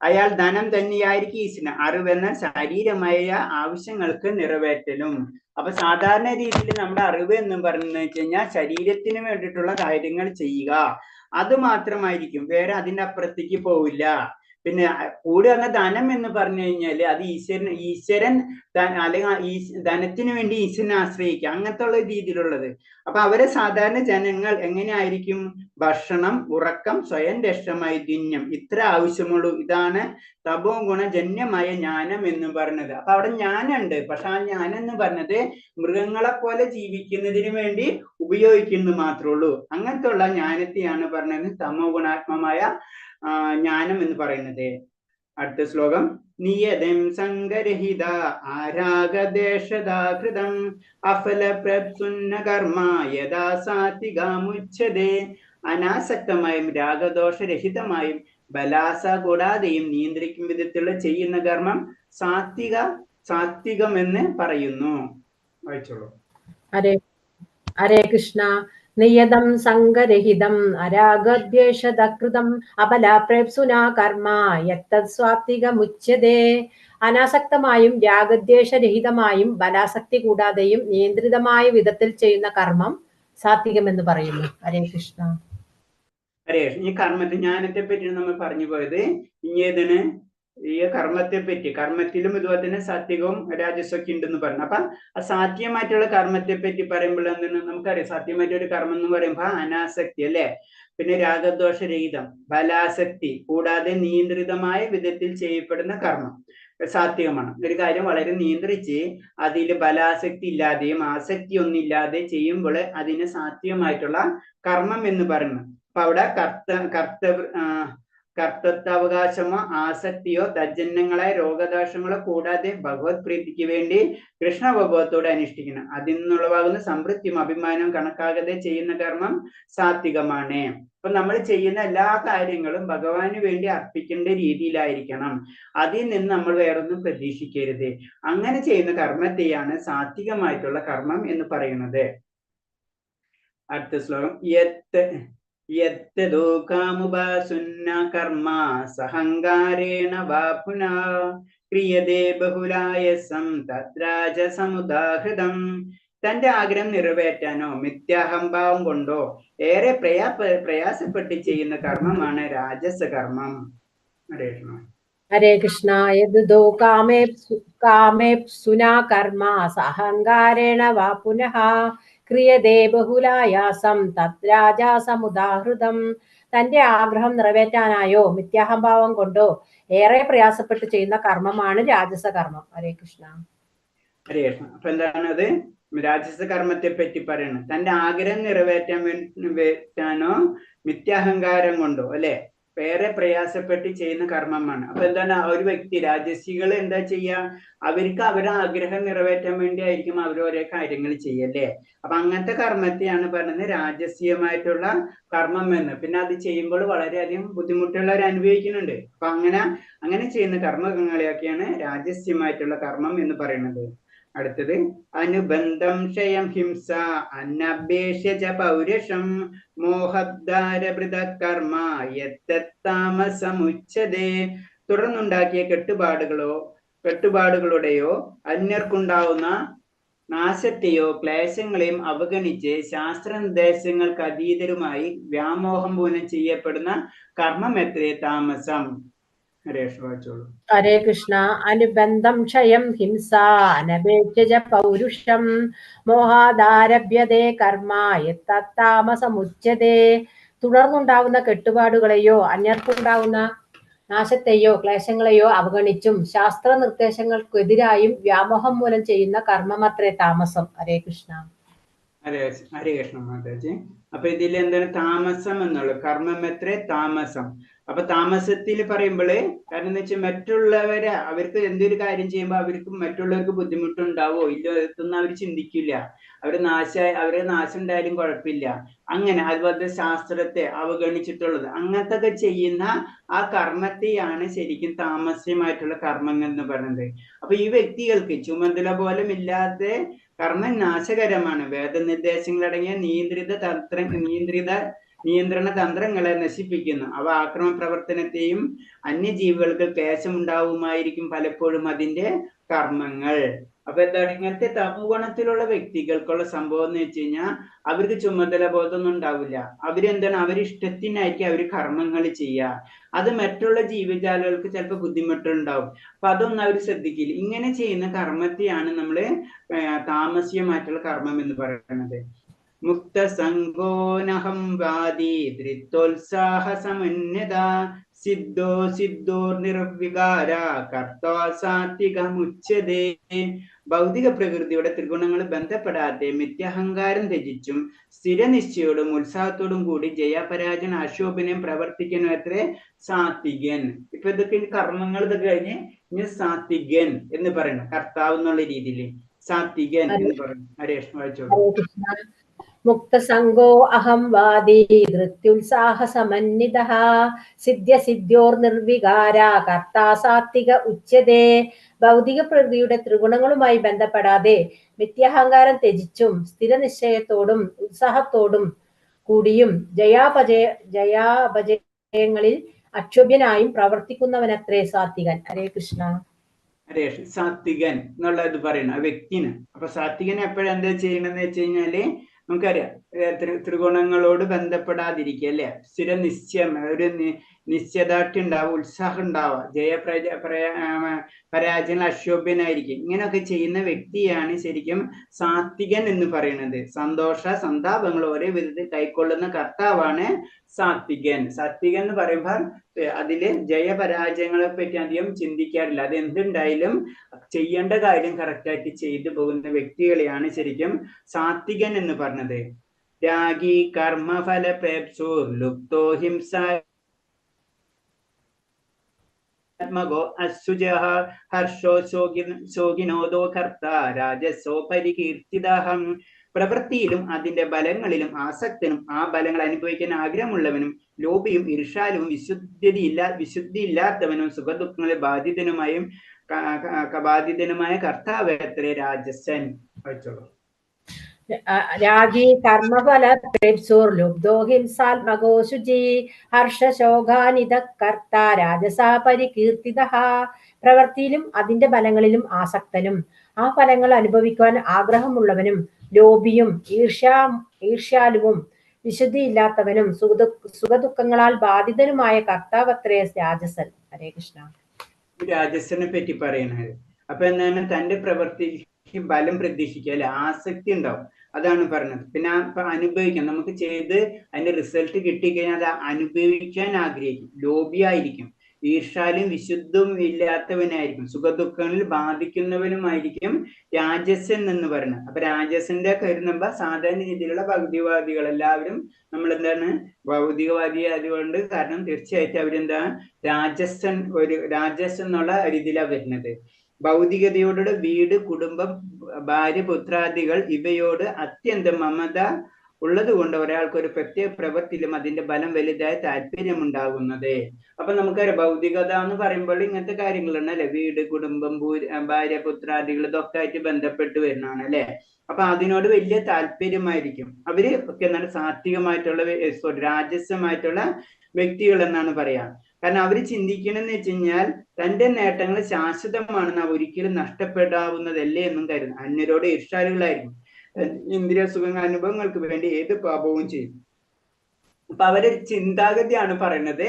അയാൾ ധനം തന്നെയായിരിക്കും ഈശ്വരൻ. അറിവെന്ന ശാരീരമായ ആവശ്യങ്ങൾക്ക് നിറവേറ്റലും. അപ്പൊ സാധാരണ രീതിയിൽ നമ്മുടെ അറിവ് എന്ന് പറയുന്നത് വെച്ച് കഴിഞ്ഞാൽ ശരീരത്തിന് വേണ്ടിയിട്ടുള്ള കാര്യങ്ങൾ ചെയ്യുക, അത് മാത്രമായിരിക്കും, വേറെ അതിന്റെ അപ്പുറത്തേക്ക് പോവില്ല. പിന്നെ കൂടി വന്ന ധനം എന്ന് പറഞ്ഞു കഴിഞ്ഞാല് അത് ഈശ്വരൻ അല്ലെങ്കിൽ ധനത്തിന് വേണ്ടി ഈശ്വരനെ ആശ്രയിക്കുക, അങ്ങനത്തെ ഉള്ള രീതിയിലുള്ളത്. അപ്പൊ അവരെ സാധാരണ ജനങ്ങൾ എങ്ങനെയായിരിക്കും? ഭക്ഷണം, ഉറക്കം, സ്വയം രക്ഷമൈഥുന്യം, ഇത്ര ആവശ്യമുള്ളൂ. ഇതാണ് തപോ ഗുണജന്യമായ ജ്ഞാനം എന്ന് പറഞ്ഞത്. അപ്പൊ അവിടെ ജ്ഞാനുണ്ട്, പക്ഷെ ആ ജ്ഞാനം എന്ന് പറഞ്ഞത് മൃഗങ്ങളെ പോലെ ജീവിക്കുന്നതിന് വേണ്ടി ഉപയോഗിക്കുന്നു മാത്രമേ ഉള്ളൂ. അങ്ങനത്തെ ഉള്ള ജ്ഞാനത്തെയാണ് പറഞ്ഞത് തമോ ഗുണാത്മമായ ജ്ഞാനം എന്ന് പറയുന്നത്. അടുത്ത ശ്ലോകം, നിയതം സംഗരഹിത ആരാഗദേശദാകൃതം അഫലപ്രപ്സുന്ന കർമ്മ യഥാ സാത്വികമുച്യതേ. അനാസക്തമായും രാഗദോഷരഹിതമായും ബലാസ കൂടാതെയും നിയന്ത്രിക്കും വിധത്തിലുള്ള ചെയ്യുന്ന കർമ്മം സാത്വികമെന്ന് പറയുന്നു. വായിച്ചോളൂ. ഹരേ ഹരേ കൃഷ്ണ. നിയതം സംഗരഹിതം അരാഗദ്വേഷദകൃതം അബലപ്രേപ്സുനാ കർമ്മ യത്തത് സ്വാത്വികമുച്യതേ. അനാസക്തമായും രാഗദ്വേഷരഹിതമായും ബലാസക്തി കൂടാതെയും നിയന്ത്രിതമായ വിധത്തിൽ ചെയ്യുന്ന കർമ്മം സാത്വികമെന്ന് പറയുന്നു. ഹരേ കൃഷ്ണ. ഹരേ കൃഷ്ണ. ഈ കർമ്മത്തെ ജ്ഞാനത്തെ പറ്റിയാണ് നമ്മൾ പറഞ്ഞു പോയത്. ഇനി ഏതാണ് ഈ കർമ്മത്തെ പറ്റി? കർമ്മത്തിലും ഇതുപോലെ തന്നെ സാത്വികവും രാജസ്വൊക്കെ ഉണ്ടെന്ന് പറഞ്ഞു. അപ്പൊ ആ സാത്വികമായിട്ടുള്ള കർമ്മത്തെ പറ്റി പറയുമ്പോൾ എന്താണ് നമുക്കറിയാം, സാത്വികമായിട്ടൊരു കർമ്മം എന്ന് പറയുമ്പോ അനാസക്തി അല്ലെ, പിന്നെ രാഗദോഷരഹിതം, ബലാസക്തി കൂടാതെ നിയന്ത്രിതമായ വിധത്തിൽ ചെയ്യപ്പെടുന്ന കർമ്മം സാത്വികമാണ്. ഒരു കാര്യം വളരെ നിയന്ത്രിച്ച് അതിൽ ബലാസക്തി ഇല്ലാതെയും ആസക്തി ഒന്നില്ലാതെ ചെയ്യുമ്പോൾ അതിന് സാത്വികമായിട്ടുള്ള കർമ്മം എന്ന് പറയുന്നു. അപ്പൊ അവിടെ കർത്തൃത്വാവകാശമോ ആസക്തിയോ തജ്ജന്യങ്ങളെ രോഗദോഷങ്ങളോ കൂടാതെ ഭഗവത് പ്രീതിക്ക് വേണ്ടി കൃഷ്ണവബോധത്തോടെ അനുഷ്ഠിക്കണം. അതിൽ നിന്നുളവാകുന്ന സംതൃപ്തിയും അഭിമാനവും കണക്കാകാതെ ചെയ്യുന്ന കർമ്മം സാത്വികമാണ്. അപ്പൊ നമ്മൾ ചെയ്യുന്ന എല്ലാ കാര്യങ്ങളും ഭഗവാന് വേണ്ടി അർപ്പിക്കേണ്ട രീതിയിലായിരിക്കണം. അതിൽ നിന്ന് നമ്മൾ വേറൊന്നും പ്രതീക്ഷിക്കരുത്. അങ്ങനെ ചെയ്യുന്ന കർമ്മത്തെയാണ് സാത്വികമായിട്ടുള്ള കർമ്മം എന്ന് പറയുന്നത്. അടുത്ത ശ്ലോകം, യത്തദോ കാമുപാസുന്ന കർമ്മ സഹങ്കാരേണ വാ പുനഃ ക്രിയതേ ബഹുലായസം തദ്രാജസമുദാഹൃതം. തന്റെ ആഗ്രഹം നിറവേറ്റാനോ മിഥ്യാഹംഭാവം കൊണ്ടോ ഏറെ പ്രയാസപ്പെട്ട് ചെയ്യുന്ന കർമ്മമാണ് രാജസകർമ്മം. ഹരേ കൃഷ്ണ. ഹരേ കൃഷ്ണ. യദ്ദോ കാമേപ്സുനാ കർമ്മ സഹങ്കാരേണ വാ പുനഃ ക്രിയതേ ബഹുലായാസം തദ്രാജസമുദാഹൃതം. തന്റെ ആഗ്രഹം നിറവേറ്റാനായോ മിഥ്യാഹംഭാവം കൊണ്ടോ ഏറെ പ്രയാസപ്പെട്ട് ചെയ്യുന്ന കർമ്മമാണ് രാജസകർമ്മം. ഹരേ കൃഷ്ണ. ഹരേ കൃഷ്ണ. അപ്പൊ എന്താണത് രാജസ കർമ്മത്തെ പറ്റി പറയണത്? തന്റെ ആഗ്രഹം നിറവേറ്റാൻ വേറ്റാനോ മിഥ്യാഹങ്കാരം കൊണ്ടോ അല്ലെ, വേറെ പ്രയാസപ്പെട്ട് ചെയ്യുന്ന കർമ്മമാണ്. അപ്പൊ എന്താണ് ഒരു വ്യക്തി, രാജസികൾ എന്താ ചെയ്യാ, അവർക്ക് അവരുടെ ആഗ്രഹം നിറവേറ്റാൻ വേണ്ടി ആയിരിക്കും അവർ ഓരോ കാര്യങ്ങൾ ചെയ്യല്ലേ. അപ്പൊ അങ്ങനത്തെ കർമ്മത്തെയാണ് പറയുന്നത് രാജസീയമായിട്ടുള്ള കർമ്മം എന്ന്. പിന്നെ അത് ചെയ്യുമ്പോൾ വളരെയധികം ബുദ്ധിമുട്ടുള്ളവർ അനുഭവിക്കുന്നുണ്ട്. അപ്പൊ അങ്ങനെ അങ്ങനെ ചെയ്യുന്ന കർമ്മങ്ങളെയൊക്കെയാണ് രാജസ്യമായിട്ടുള്ള കർമ്മം എന്ന് പറയുന്നത്. അടുത്തത് അനുബന്ധം ക്ഷയം ഹിംസ അനപേക്ഷ ച പൗരുഷം മോഹദ്ധാരഭൃത കർമ്മ യത്തത്താമസമുച്യതേ. തുടർന്നുണ്ടാക്കിയ കെട്ടുപാടുകളുടെയോ അന്യർക്കുണ്ടാവുന്ന നാശത്തെയോ ക്ലേശങ്ങളെയും അവഗണിച്ച് ശാസ്ത്രനിർദ്ദേശങ്ങൾക്ക് അതീതരുമായി വ്യാമോഹം മൂലം ചെയ്യപ്പെടുന്ന കർമ്മമെത്രേ താമസം. ഹരേ കൃഷ്ണ. അനുബന്ധം ക്ഷയം ഹിംസ അനപേക്ഷ പൗരുഷം മോഹാദാരഭ്യതേ കർമ്മ യത്തത്താമസമുച്യതേ. തുടർന്നുണ്ടാവുന്ന കെട്ടുപാടുകളെയോ അന്യർക്കുണ്ടാവുന്ന നാശത്തെയോ ക്ലേശങ്ങളെയോ അവഗണിച്ചും ശാസ്ത്ര നിർദ്ദേശങ്ങൾക്കെതിരായും വ്യാമോഹം മൂലം ചെയ്യുന്ന കർമ്മമത്രേ താമസം. ഹരേ കൃഷ്ണ. ഹരേ ഹരേ കൃഷ്ണ മാതാജി. അപ്പൊ ഇതിൽ എന്താണ് താമസം എന്നുള്ളത്, കർമ്മമെത്രേ താമസം. അപ്പൊ താമസത്തിൽ പറയുമ്പോള് കാരണം എന്താ വെച്ചാൽ മറ്റുള്ളവരെ, അവർക്ക് എന്തൊരു കാര്യം ചെയ്യുമ്പോ അവർക്ക് മറ്റുള്ളവർക്ക് ബുദ്ധിമുട്ടുണ്ടാവോ ഇല്ലോ ഇതൊന്നും അവർ ചിന്തിക്കില്ല. അവര് നാശം ഉണ്ടായാലും കുഴപ്പമില്ല. അങ്ങനെ അതുപോലത്തെ ശാസ്ത്രത്തെ അവഗണിച്ചിട്ടുള്ളത് അങ്ങനത്തെ ഒക്കെ ചെയ്യുന്ന ആ കർമ്മത്തെയാണ് ശരിക്കും താമസ്യമായിട്ടുള്ള കർമ്മങ്ങൾ എന്ന് പറയുന്നത്. അപ്പൊ ഈ വ്യക്തികൾക്ക് ചുമതല പോലും ഇല്ലാതെ കർമ്മം നാശകരമാണ്. വേദനിർദ്ദേശങ്ങളടങ്ങിയ നിയന്ത്രണ തന്ത്രങ്ങളെ നശിപ്പിക്കുന്നു. അവ ആക്രമണ പ്രവർത്തനത്തെയും അന്യജീവികൾക്ക് ക്ലേശമുണ്ടാവുമായിരിക്കും പലപ്പോഴും അതിന്റെ കർമ്മങ്ങൾ. അപ്പൊ എന്താണ് ഇങ്ങനത്തെ തമോഗുണത്തിലുള്ള വ്യക്തികൾക്കുള്ള സംഭവം എന്ന് വെച്ച് കഴിഞ്ഞാൽ അവർക്ക് ചുമതല ബോധമൊന്നും ഉണ്ടാവില്ല. അവരെന്താണ്, അവരിഷ്ടത്തിനായിരിക്കും അവർ കർമ്മങ്ങൾ ചെയ്യുക. അത് മറ്റുള്ള ജീവജാലകൾക്ക് ചിലപ്പോൾ ബുദ്ധിമുട്ടുണ്ടാവും. അപ്പൊ അതൊന്നും അവർ ശ്രദ്ധിക്കില്ല. ഇങ്ങനെ ചെയ്യുന്ന കർമ്മത്തെയാണ് നമ്മള് താമസികമായിട്ടുള്ള കർമ്മം എന്ന് പറയുന്നത്. മുക്തസംഗോനഹം വാദി ധൃത്തോത്സാഹ സമന്യത സിദ്ധോ സിദ്ധോർ നിർവികാര കർത്താ സാത്വികമുച്യതേ. ഭൗതിക പ്രകൃതിയുടെ ത്രിഗുണങ്ങൾ ബന്ധപ്പെടാതെ മിഥ്യാഹങ്കാരം ത്യജിച്ചും സ്ഥിരനിശ്ചയോടും ഉത്സാഹത്തോടും കൂടി ജയപരാജന അശോഭനയും പ്രവർത്തിക്കുന്നത്രേ സാത്വികൻ. ഇപ്പൊ ഇതൊക്കെ കർമ്മങ്ങൾ ഇതൊക്കെ കഴിഞ്ഞ് ഇനി സാത്വികൻ എന്ന് പറയണം, കർത്താവ് എന്നുള്ള രീതിയിൽ സാത്വികൻ എന്ന് പറയണം. ഹരേഷ് വായിച്ചോളൂ. മുക്തസംഗോ അഹം വാദി ധൃത്യുത്സാഹ സമന്വിതഃ സിദ്ധ്യ സിദ്ധ്യോർ നിർവികാര കർത്താ സാത്വിക ഉച്യതേ. ഭൗതിക പ്രകൃതിയുടെ ത്രിഗുണങ്ങളുമായി ബന്ധപ്പെടാതെ മിഥ്യാഹങ്കാരം ത്യജിച്ചും സ്ഥിരനിശ്ചയത്തോടും ഉത്സാഹത്തോടും കൂടിയും ജയാപജയങ്ങളിൽ അക്ഷോഭ്യനായും പ്രവർത്തിക്കുന്നവനത്രേ സാത്വികൻ. ഹരേ കൃഷ്ണ. ഹരേ സാത്വികൻ എന്നുള്ളത് പറയണം ആ വ്യക്തിന്. അപ്പൊ സാത്വികൻ എപ്പോഴെന്താ ചെയ്യണമെന്ന് വെച്ച് കഴിഞ്ഞാല് നമുക്കറിയാം ത്രിഗുണങ്ങളോട് ബന്ധപ്പെടാതിരിക്കുക അല്ലെ, സ്ഥിര നിശ്ചയം, ഒരു നിശ്ചയദാർഢ്യം ഉണ്ടാവുക, ഉത്സാഹം ഉണ്ടാവുക, പരാജയ അക്ഷോഭ്യനായിരിക്കും. ഇങ്ങനെയൊക്കെ ചെയ്യുന്ന വ്യക്തിയാണ് ശരിക്കും സാത്വികൻ എന്ന് പറയുന്നത്. സന്തോഷ സന്താപങ്ങൾ ഒരേ വിധത്തിൽ കൈക്കൊള്ളുന്ന കർത്താവാണ് സാത്വികൻ. സാത്വികൻ എന്ന് പറയുമ്പോൾ അതില് ജയപരാജയങ്ങളെ പറ്റി അധികം ചിന്തിക്കാറില്ല. അത് എന്തുണ്ടായാലും ചെയ്യേണ്ട കാര്യം കറക്റ്റായിട്ട് ചെയ്തു പോകുന്ന വ്യക്തികളെയാണ് ശരിക്കും സാത്വികൻ എന്ന് പറഞ്ഞത്. രാഗി കർമ്മഫല പ്രേപ്സൂർ ലുപ്തോ ഹിംസ ാത്മകോ അസുജഃ ഹർഷോ ശോകിനോദോ കർത്ത രാജസോ പരികീർത്തിദഹം. പ്രവൃത്തിയിലും അതിന്റെ ബലങ്ങളിലും ആസക്തനും ആ ബലങ്ങൾ അനുഭവിക്കാൻ ആഗ്രഹമുള്ളവനും ലോപിയും ഈർഷാലുവും വിശുദ്ധിയില്ലാത്തവനും സുഖദുഃഖങ്ങളെ ബാധിതനുമായ കർത്താവ് എത്രേ രാജസൻ. വായിച്ചോളൂ. രാഗി കർമ്മഫല പ്രേപ്സൂർ ലുബ്ധോ ഹിംസാത്മകോ ശുചി ഹർഷശോകാനിത കർത്ത രാജസാ പരികീർത്തിതഃ. പ്രവൃത്തിയിലും അതിന്റെ ഫലങ്ങളിലും ആസക്തനും ആ ഫലങ്ങൾ അനുഭവിക്കുവാൻ ആഗ്രഹമുള്ളവനും ലോഭിയും ഈർഷ്യാലുവും വിശുദ്ധിയില്ലാത്തവനും സുഖദുഃഖങ്ങളാൽ ബാധിതനുമായ കർത്താവത്രേ രാജസൻ. ഹരേ കൃഷ്ണ. രാജസനെ പറ്റി പറയുന്നത് അപ്പൊ എന്താണ്, തന്റെ പ്രവൃത്തിക്ക് ബലം പ്രതീക്ഷിക്കുക അല്ലെ, ആസക്തി ഉണ്ടാവും, അതാണ് പറഞ്ഞത്. പിന്നെ അനുഭവിക്കാം, നമുക്ക് ചെയ്ത് അതിന്റെ റിസൾട്ട് കിട്ടിക്കഴിഞ്ഞാൽ അത് അനുഭവിക്കാൻ ആഗ്രഹിക്കും, ലോഭിയായിരിക്കും. ഈർഷാലും വിശുദ്ധവും ഇല്ലാത്തവനായിരിക്കും, സുഖദുഃഖങ്ങളിൽ ബാധിക്കുന്നവനുമായിരിക്കും രാജസൻ എന്ന് പറയുന്നത്. അപ്പൊ രാജസന്റെ കരുതുമ്പോ സാധാരണ രീതിയിലുള്ള ഭൗതികവാദികൾ എല്ലാവരും നമ്മളെന്താണ് ഭൗതികവാദി ആയതുകൊണ്ട് കാരണം തീർച്ചയായിട്ടും അവരെന്താ രാജസൻ, ഒരു രാജസൻ എന്നുള്ള രീതിയിലാണ് വരുന്നത്. ഭൗതികതയോടുള്ള വീട്, കുടുംബം, ഭാര്യ, പുത്രാദികൾ ഇവയോട് അത്യന്തം മമത ഉള്ളത് കൊണ്ട് ഒരാൾക്ക് ഒരു പ്രത്യേക പ്രവൃത്തിയിലും അതിന്റെ ബലം വലുതായ താല്പര്യമുണ്ടാകുന്നത്. അപ്പൊ നമുക്കറിയാം ഭൗതികത എന്ന് പറയുമ്പോൾ ഇങ്ങനത്തെ കാര്യങ്ങളാണ് അല്ലെ, വീട്, കുടുംബം, ഭാര്യ, പുത്രാദികൾ ഇതൊക്കെ ആയിട്ട് ബന്ധപ്പെട്ട് വരുന്നതാണ് അല്ലെ. അപ്പൊ അതിനോട് വലിയ താല്പര്യമായിരിക്കും അവര് ഒക്കെ. എന്താണ് സാത്വികമായിട്ടുള്ള സോറി രാജസ്വമായിട്ടുള്ള വ്യക്തികൾ എന്നാണ് പറയാ. കാരണം അവര് ചിന്തിക്കണെന്ന് വെച്ച് കഴിഞ്ഞാൽ തന്റെ നേട്ടങ്ങൾ ശാശ്വതമാണെന്ന്, ഒരിക്കലും നഷ്ടപ്പെടാവുന്നതല്ലേ എന്നും കരുതുന്നു. അന്യരോട് ഈർഷ്യാലുകളായിരിക്കും, ഇന്ദ്രിയ സുഖ അനുഭവങ്ങൾക്ക് വേണ്ടി ഏത് പാപവും ചെയ്യും. അപ്പൊ അവരെ ചിന്താഗതിയാണ് പറയുന്നത്.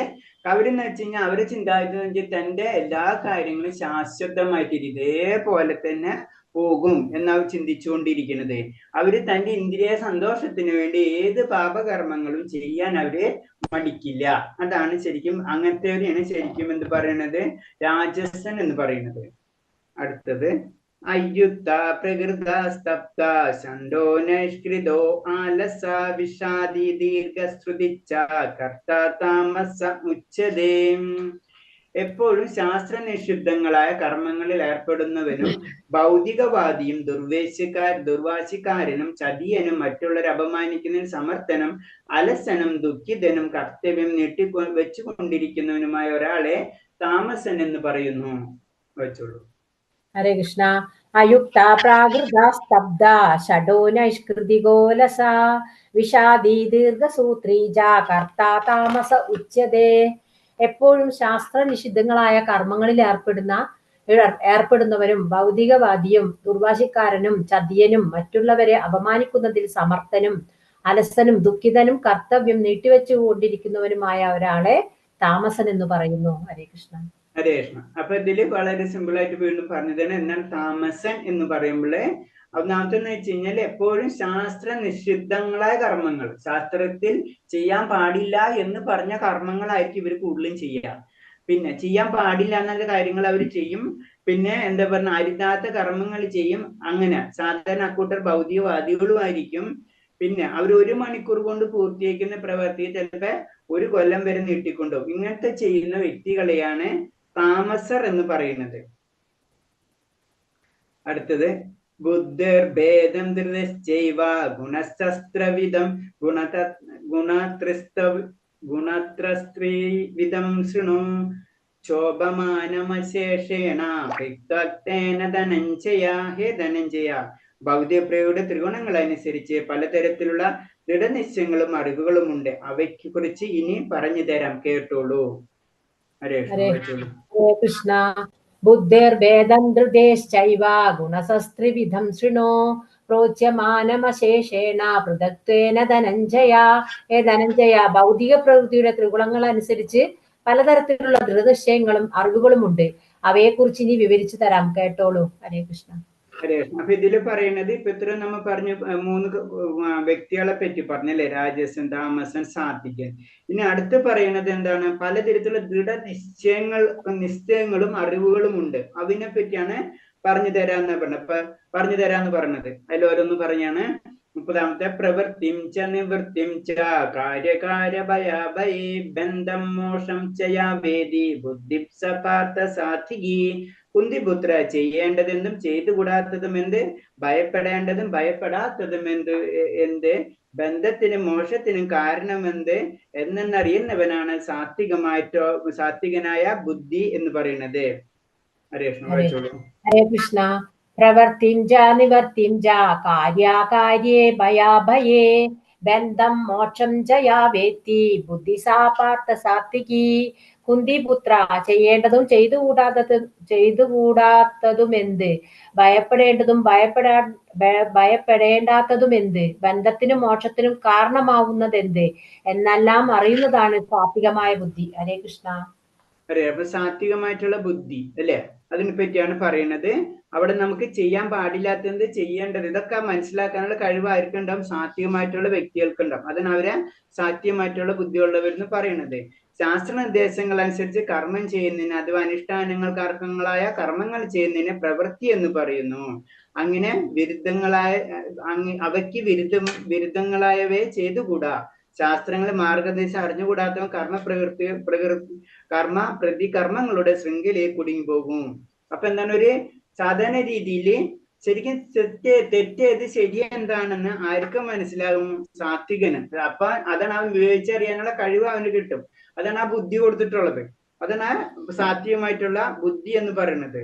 അവരെന്ന് വെച്ച് കഴിഞ്ഞാൽ അവരെ ചിന്താഗതി എന്ന് വെച്ചാൽ തന്റെ എല്ലാ കാര്യങ്ങളും ശാശ്വതമായിട്ട് ഇതേപോലെ തന്നെ പോകും എന്നവർ ചിന്തിച്ചുകൊണ്ടിരിക്കുന്നത്. അവര് തന്റെ ഇന്ദ്രിയ സന്തോഷത്തിന് വേണ്ടി ഏത് പാപകർമ്മങ്ങളും ചെയ്യാൻ അവര് മടിക്കില്ല. അതാണ് ശരിക്കും അങ്ങനത്തെവരെയാണ് ശരിക്കും എന്ത് പറയണത്, രാജസൻ എന്ന് പറയുന്നത്. അടുത്തത് അയ്യുക്ത പ്രകൃത സ്തപ്ത ഷണ്ടോ നൈഷ്കൃതോ ആലസ വിഷാദി ദീർഘശ്രുതിച്ച കർത്ത താമസ ഉച്ചതേ. എപ്പോഴും ശാസ്ത്ര നിഷിദ്ധങ്ങളായ കർമ്മങ്ങളിൽ ഏർപ്പെടുന്നവനും ഭൗതികവാദിയും ദുർവാശിക്കാരനും ചതിയനും മറ്റുള്ളവരെ അപമാനിക്കുന്നതിന് സമർത്ഥനും അലസനും ദുഃഖിതനും കർത്തവ്യം നീട്ടി വെച്ചുകൊണ്ടിരിക്കുന്നവനുമായ ഒരാളെ താമസൻ എന്ന് പറയുന്നു. വെച്ചോളൂ. ഹരേ കൃഷ്ണ. അയുക്ത പ്രാകൃത സ്തബ്ധ ഷഡോ നൈഷ്കൃതിഗോലസ വിഷാദി ദീർഘസൂത്രീജ കർത്താ താമസ ഉച്യതേ. എപ്പോഴും ശാസ്ത്ര നിഷിദ്ധങ്ങളായ കർമ്മങ്ങളിൽ ഏർപ്പെടുന്നവരും ഭൗതികവാദിയും ദുർവാശിക്കാരനും ചതിയനും മറ്റുള്ളവരെ അപമാനിക്കുന്നതിൽ സമർത്ഥനും അലസനും ദുഃഖിതനും കർത്തവ്യം നീട്ടിവെച്ചുകൊണ്ടിരിക്കുന്നവനുമായ ഒരാളെ താമസൻ എന്ന് പറയുന്നു. ഹരേ കൃഷ്ണ. ഹരേ കൃഷ്ണ. അപ്പൊ ഇതില് വളരെ സിമ്പിൾ ആയിട്ട് വീണ്ടും പറഞ്ഞതാണ് എന്നാൽ താമസൻ എന്ന് പറയുമ്പോഴേ ഒന്നാമത്തെന്ന് വെച്ച് കഴിഞ്ഞാൽ എപ്പോഴും ശാസ്ത്ര നിഷിദ്ധങ്ങളായ കർമ്മങ്ങൾ, ശാസ്ത്രത്തിൽ ചെയ്യാൻ പാടില്ല എന്ന് പറഞ്ഞ കർമ്മങ്ങളായിരിക്കും ഇവർ കൂടുതലും ചെയ്യുക. പിന്നെ ചെയ്യാൻ പാടില്ല എന്നുള്ള കാര്യങ്ങൾ അവർ ചെയ്യും. പിന്നെ എന്താ പറഞ്ഞ അരുതാത്ത കർമ്മങ്ങൾ ചെയ്യും. അങ്ങനെ സാധാരണ അക്കൂട്ടർ ഭൗതികവാദികളും ആയിരിക്കും. പിന്നെ അവർ 1 മണിക്കൂർ കൊണ്ട് പൂർത്തിയാക്കുന്ന പ്രവൃത്തി ചിലപ്പോ 1 കൊല്ലം വരെ നീട്ടിക്കൊണ്ടുപോകും. ഇങ്ങനത്തെ ചെയ്യുന്ന വ്യക്തികളെയാണ് താമസർ എന്ന് പറയുന്നത്. അടുത്തത് ബുദ്ധിർഭേദം ധൃതശ്ചൈവ ഗുണശസ്ത്രവിദം ഗുണത്രസ്ത്രീവിദം ശൃണു ശോഭമാനമശേഷേണ പൃഥക്തേന ധനഞ്ജയ. ഹേ ധനഞ്ജയ, ഭൗതികപ്രയുടെ ത്രിഗുണങ്ങൾ അനുസരിച്ച് പലതരത്തിലുള്ള ദൃഢനിശ്ചയങ്ങളും അറിവുകളും ഉണ്ട്. അവയ്ക്ക് കുറിച്ച് ഇനി പറഞ്ഞു തരാം, കേട്ടോളൂ. ഹരേ കൃഷ്ണ. ബുദ്ധിർഭേദം ധൃതേശ്ചൈവ ഗുണസസ്ത്രിവിധം ശൃണു പ്രോച്യമാനമശേഷേണ പൃഥക്ത്വേന ധനഞ്ജയ. ഹേ ധനഞ്ജയ, ഭൗതിക പ്രകൃതിയുടെ ത്രിഗുണങ്ങൾ അനുസരിച്ച് പലതരത്തിലുള്ള ദൃഢനിശ്ചയങ്ങളും അറിവുകളും ഉണ്ട്. അവയെക്കുറിച്ച് ഇനി വിവരിച്ചു തരാം, കേട്ടോളൂ. ഹരേ കൃഷ്ണ. ഹരേ കൃഷ്ണ. അപ്പൊ ഇതില് പറയണത് ഇപ്പൊ ഇത്ര നമ്മ പറഞ്ഞു 3 വ്യക്തികളെ പറ്റി പറഞ്ഞല്ലേ, രാജസൻ, താമസൻ, സാത്വികൻ. ഇനി അടുത്ത് പറയണത് എന്താണ്, പലതരത്തിലുള്ള ദൃഢ നിശ്ചയങ്ങളും അറിവുകളും ഉണ്ട്. അതിനെ പറ്റിയാണ് പറഞ്ഞു തരാന്ന് പറഞ്ഞത്. പറഞ്ഞു തരാന്ന് പറഞ്ഞത് അതിൽ ഓരോന്ന് പറഞ്ഞാണ്. 30-ാമത്തെ പ്രവൃത്തിം ച നിവൃത്തിം ച കാര്യകാര്യ ഭയാഭയേ ബന്ധം മോഷം ചയാ വേദി ബുദ്ധിപ്സ പാർത്ഥ സാത്വികി. കുന്തിപുത്ര, ചെയ്യേണ്ടതെന്തും ചെയ്തുകൂടാത്തതും എന്ത്, ഭയപ്പെടേണ്ടതും ഭയപ്പെടാത്തതും എന്ത്, എന്ത്, ബന്ധത്തിനും മോക്ഷത്തിനും കാരണമെന്ത് എന്നറിയുന്നവനാണ് സാത്വികനായ ബുദ്ധി എന്ന് പറയുന്നത്. ഹരേ കൃഷ്ണ. വായിച്ചോളൂ. ഹരേ കൃഷ്ണ. പ്രവർത്തിം ച നിവർത്തിം ച കാര്യാകാര്യേ ഭയാഭയേ ബന്ധം മോക്ഷം ച യാ വേത്തി ബുദ്ധി സാ പാർത്ഥ സാത്വികി. കുന്തിപുത്ര, ചെയ്യേണ്ടതും ചെയ്തുകൂടാത്തതുമെന്ത്, ഭയപ്പെടേണ്ടതും ഭയപ്പെടേണ്ടാത്തതുമെന്ത്, ബന്ധത്തിനും മോക്ഷത്തിനും കാരണമാവുന്നതെന്ത് എന്നെല്ലാം അറിയുന്നതാണ് സാത്വികമായ ബുദ്ധി. ഹരേ കൃഷ്ണ. അറിയാം. അപ്പൊ സാത്വികമായിട്ടുള്ള ബുദ്ധി അല്ലെ, അതിനെ പറ്റിയാണ് പറയുന്നത്. അവിടെ നമുക്ക് ചെയ്യാൻ പാടില്ലാത്തത്, ചെയ്യേണ്ടത്, ഇതൊക്കെ മനസ്സിലാക്കാനുള്ള കഴിവ് ആർക്കുണ്ടാവും? സാത്വികമായിട്ടുള്ള വ്യക്തികൾക്കുണ്ടാവും. അതിന് അവരെ സാത്വികമായിട്ടുള്ള ബുദ്ധിയുള്ളവരെന്ന് പറയുന്നത്. ശാസ്ത്ര നിർദ്ദേശങ്ങൾ അനുസരിച്ച് കർമ്മം ചെയ്യുന്നതിന് അഥവാ അനുഷ്ഠാനങ്ങൾക്ക് അർഹങ്ങളായ കർമ്മങ്ങൾ ചെയ്യുന്നതിന് പ്രവൃത്തി എന്ന് പറയുന്നു. അങ്ങനെ വിരുദ്ധങ്ങളായ അവയ്ക്ക് വിരുദ്ധങ്ങളായവയെ ചെയ്തുകൂടാ. ശാസ്ത്രങ്ങളെ മാർഗനിർദ്ദേശം അറിഞ്ഞുകൂടാത്തവൻ കർമ്മ പ്രതികർമ്മങ്ങളുടെ ശൃംഖലയെ കുടുങ്ങി പോകും. അപ്പൊ എന്താണ്, ഒരു സാധാരണ രീതിയിൽ ശരിക്കും തെറ്റേത് ശരി എന്താണെന്ന് ആർക്കും മനസ്സിലാകും? സാത്വികന്. അപ്പൊ അതാണ് അവൻ വിവേചിച്ചറിയാനുള്ള കഴിവ് അവന് കിട്ടും. അതാണ് ആ ബുദ്ധി കൊടുത്തിട്ടുള്ളത്. അതാണ് ആ സാത്വികമായിട്ടുള്ള ബുദ്ധി എന്ന് പറയുന്നത്.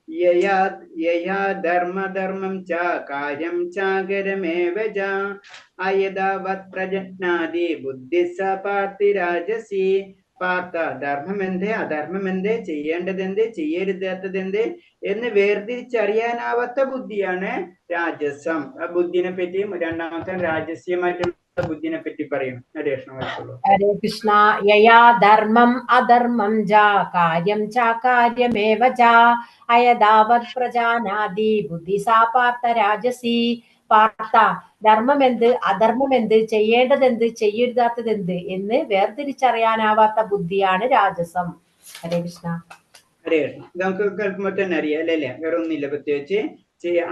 യയാ യയാ ധർമ്മധർമ്മം ച കാര്യം ചാകരമേവ ച അയഥാവത് പ്രജജ്ഞാതി ബുദ്ധി സ പാർത്തി രാജസി. പാർത്ത, ധർമ്മമെന്തേ അധർമ്മമെന്തേ, ചെയ്യേണ്ടതെന്തേ ചെയ്യരുതാത്തതെന്തേ എന്ന് വേർതിരിച്ചറിയാനാവാത്ത ബുദ്ധിയാണ് രാജസം. ആ ബുദ്ധിനെ പറ്റിയും രണ്ടാമത്തെ രാജസ്യമായിട്ടുള്ള ബുദ്ധിനെ പറ്റി പറയും. ഹരേ കൃഷ്ണ. ഹരേ കൃഷ്ണ. യയാ ധർമ്മം അധർമ്മം ച കാര്യം ചാകാര്യമേവ ച അയഥാവത് പ്രജാനാതി ബുദ്ധി സാ പാർത്ഥ രാജസി. പാർത്ഥ, ധർമ്മമെന്ത് അധർമ്മമെന്ത്, ചെയ്യേണ്ടതെന്ത് ചെയ്യരുതാത്തതെന്ത് എന്ന് വേർതിരിച്ചറിയാനാവാത്ത ബുദ്ധിയാണ് രാജസം. ഹരേ കൃഷ്ണ. ഹരേ കൃഷ്ണ. നമുക്ക് കേൾക്കുമ്പോ തന്നെ അറിയാം അല്ലേ? വേറെ ഒന്നുമില്ല പ്രത്യേകിച്ച്.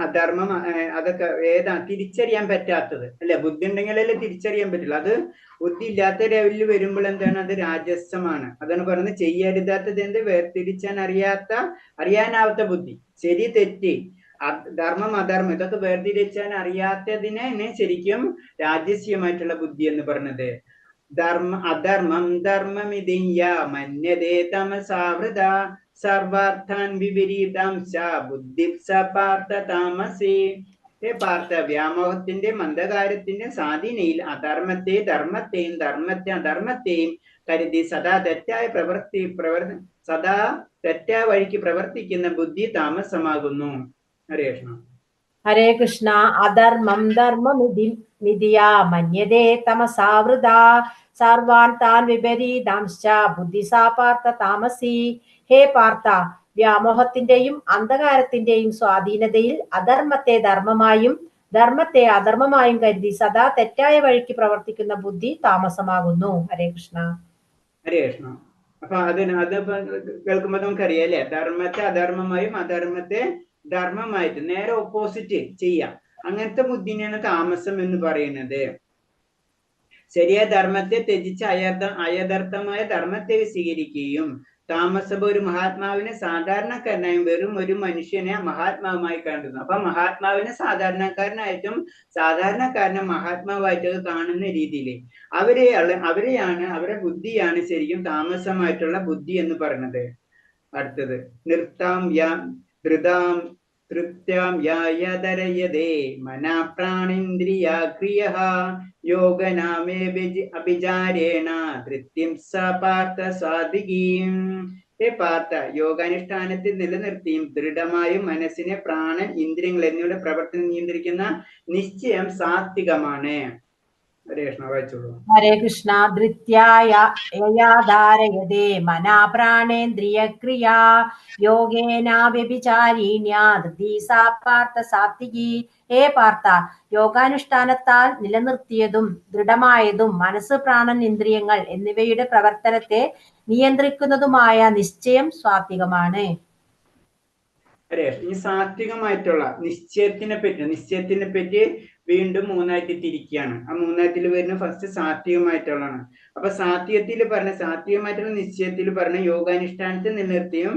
അധർമ്മം അതൊക്കെ ഏതാ തിരിച്ചറിയാൻ പറ്റാത്തത് അല്ലെ? ബുദ്ധി ഉണ്ടെങ്കിലല്ലേ തിരിച്ചറിയാൻ പറ്റുള്ളൂ. അത് ബുദ്ധി ഇല്ലാത്ത ലെവലിൽ വരുമ്പോൾ എന്താണ്, അത് രാജസമാണ്. അതാണ് പറയുന്നത് ചെയ്യരുതാത്തത് എന്ത് വേർതിരിച്ചാൻ അറിയാനാവാത്ത ബുദ്ധി. ശരി തെറ്റ്, ധർമ്മം അധർമ്മം ഇതൊക്കെ വേർതിരിച്ചാൻ അറിയാത്തതിനെ ശരിക്കും രാജസ്യമായിട്ടുള്ള ബുദ്ധി എന്ന് പറഞ്ഞത്. ധർമ്മ അധർമ്മം ധർമ്മമിതിയ മന്യതേ തമസാവൃത സർവാർത്ഥാൻ വിപരീതാംശ ബുദ്ധി സ പാർത്ഥ താമസി. ഹേ പാർത്ഥ, വ്യാമോഹത്തിന്റെ മന്ദകാരത്തിന്റെ സ്വാധീനയിൽ അധർമ്മത്തെ ധർമ്മത്തെയും ധർമ്മത്തെ അധർമ്മത്തെയും കരുതി സദാ തെറ്റായ സദാ തെറ്റായ വഴിക്ക് പ്രവർത്തിക്കുന്ന ബുദ്ധി താമസമാകുന്നു. ഹരേ കൃഷ്ണ. ഹരേ കൃഷ്ണ. അധർമ്മം ധർമ്മമിതി മിതിയാ മന്യതേ തമസാവൃത സർവാൻ താൻ വിപരീതാംശ ബുദ്ധി സാ പാർത്ഥ താമസി. ഹേ പാർത്ഥ, വ്യാമോഹത്തിന്റെയും അന്ധകാരത്തിന്റെയും സ്വാധീനതയിൽ അധർമ്മത്തെ ധർമ്മമായും ധർമ്മത്തെ അധർമ്മമായും കരുതി സദാ തെറ്റായ വഴിക്ക് പ്രവർത്തിക്കുന്ന ബുദ്ധി താമസമാകുന്നു. ഹരേ കൃഷ്ണ. ഹരേ കൃഷ്ണ. അപ്പൊ അത് കേൾക്കുമ്പോ നമുക്കറിയാം അല്ലേ? ധർമ്മത്തെ അധർമ്മമായും അധർമ്മത്തെ ധർമ്മമായിട്ട് നേരെ ഓപ്പോസിറ്റ് ചെയ്യാം. അങ്ങനത്തെ ബുദ്ധിനെയാണ് താമസം എന്ന് പറയുന്നത്. ശരിയായ ധർമ്മത്തെ ത്യജിച്ച് അയഥാർത്ഥമായ ധർമ്മത്തെ സ്വീകരിക്കുകയും താമസഭ ഒരു മഹാത്മാവിനെ സാധാരണക്കാരനായും വെറും ഒരു മനുഷ്യനെ മഹാത്മാവുമായി കാണുന്നു. അപ്പൊ മഹാത്മാവിനെ സാധാരണക്കാരനായിട്ടും സാധാരണക്കാരനെ മഹാത്മാവായിട്ടും കാണുന്ന രീതിയിൽ അവരെയാണ് അവരെ ബുദ്ധിയാണ് ശരിക്കും താമസമായിട്ടുള്ള ബുദ്ധി എന്ന് പറയുന്നത്. അടുത്തത് നൃത്താം യാ ധൃതാം തൃപ്ത്യാം യായതരയതേ മനാ പ്രാണേന്ദ്രിയാ ക്രിയഃ യോഗനാമേ അഭിചാരേണ ധൃത്യം സ പാർത്ഥ സാധികീം. ഹേ പാർത്ഥ, യോഗാനുഷ്ഠാനത്തിൽ നിലനിർത്തിയും ദൃഢമായും മനസ്സിനെ പ്രാണൻ ഇന്ദ്രിയങ്ങൾ എന്നിവയുടെ പ്രവർത്തനം നിയന്ത്രിക്കുന്ന നിശ്ചയം സാത്വികമാണ്. ഹരേ കൃഷ്ണ. വായിച്ചോളൂ. ഹരേ കൃഷ്ണ. ധൃത്യായ യയാധാരയതേ മനാ പ്രാണേന്ദ്രിയക്രിയാ യോഗേന വ്യഭിചാരീണ്യാ ധൃതി സാ പാർത്ഥ സാത്വികി. ഹേ പാർത്ഥ, യോഗാനുഷ്ഠാനത്താൽ നിലനിർത്തിയതും ദൃഢമായതും മനസ്സ് പ്രാണൻ ഇന്ദ്രിയങ്ങൾ എന്നിവയുടെ പ്രവർത്തനത്തെ നിയന്ത്രിക്കുന്നതുമായ നിശ്ചയം സാത്വികമാണ്. ഹരേ. ഇനി സാത്വികമായിട്ടുള്ള നിശ്ചയത്തിനെ പറ്റി വീണ്ടും മൂന്നായിട്ട് തിരിക്കുകയാണ്. ആ മൂന്നായിട്ടിൽ വരുന്ന ഫസ്റ്റ് സാത്വികമായിട്ടുള്ളതാണ്. അപ്പൊ സാത്വികത്തിൽ പറഞ്ഞ സാത്വികമായിട്ടുള്ള നിശ്ചയത്തിൽ പറഞ്ഞ യോഗാനുഷ്ഠാനത്തെ നിലനിർത്തിയും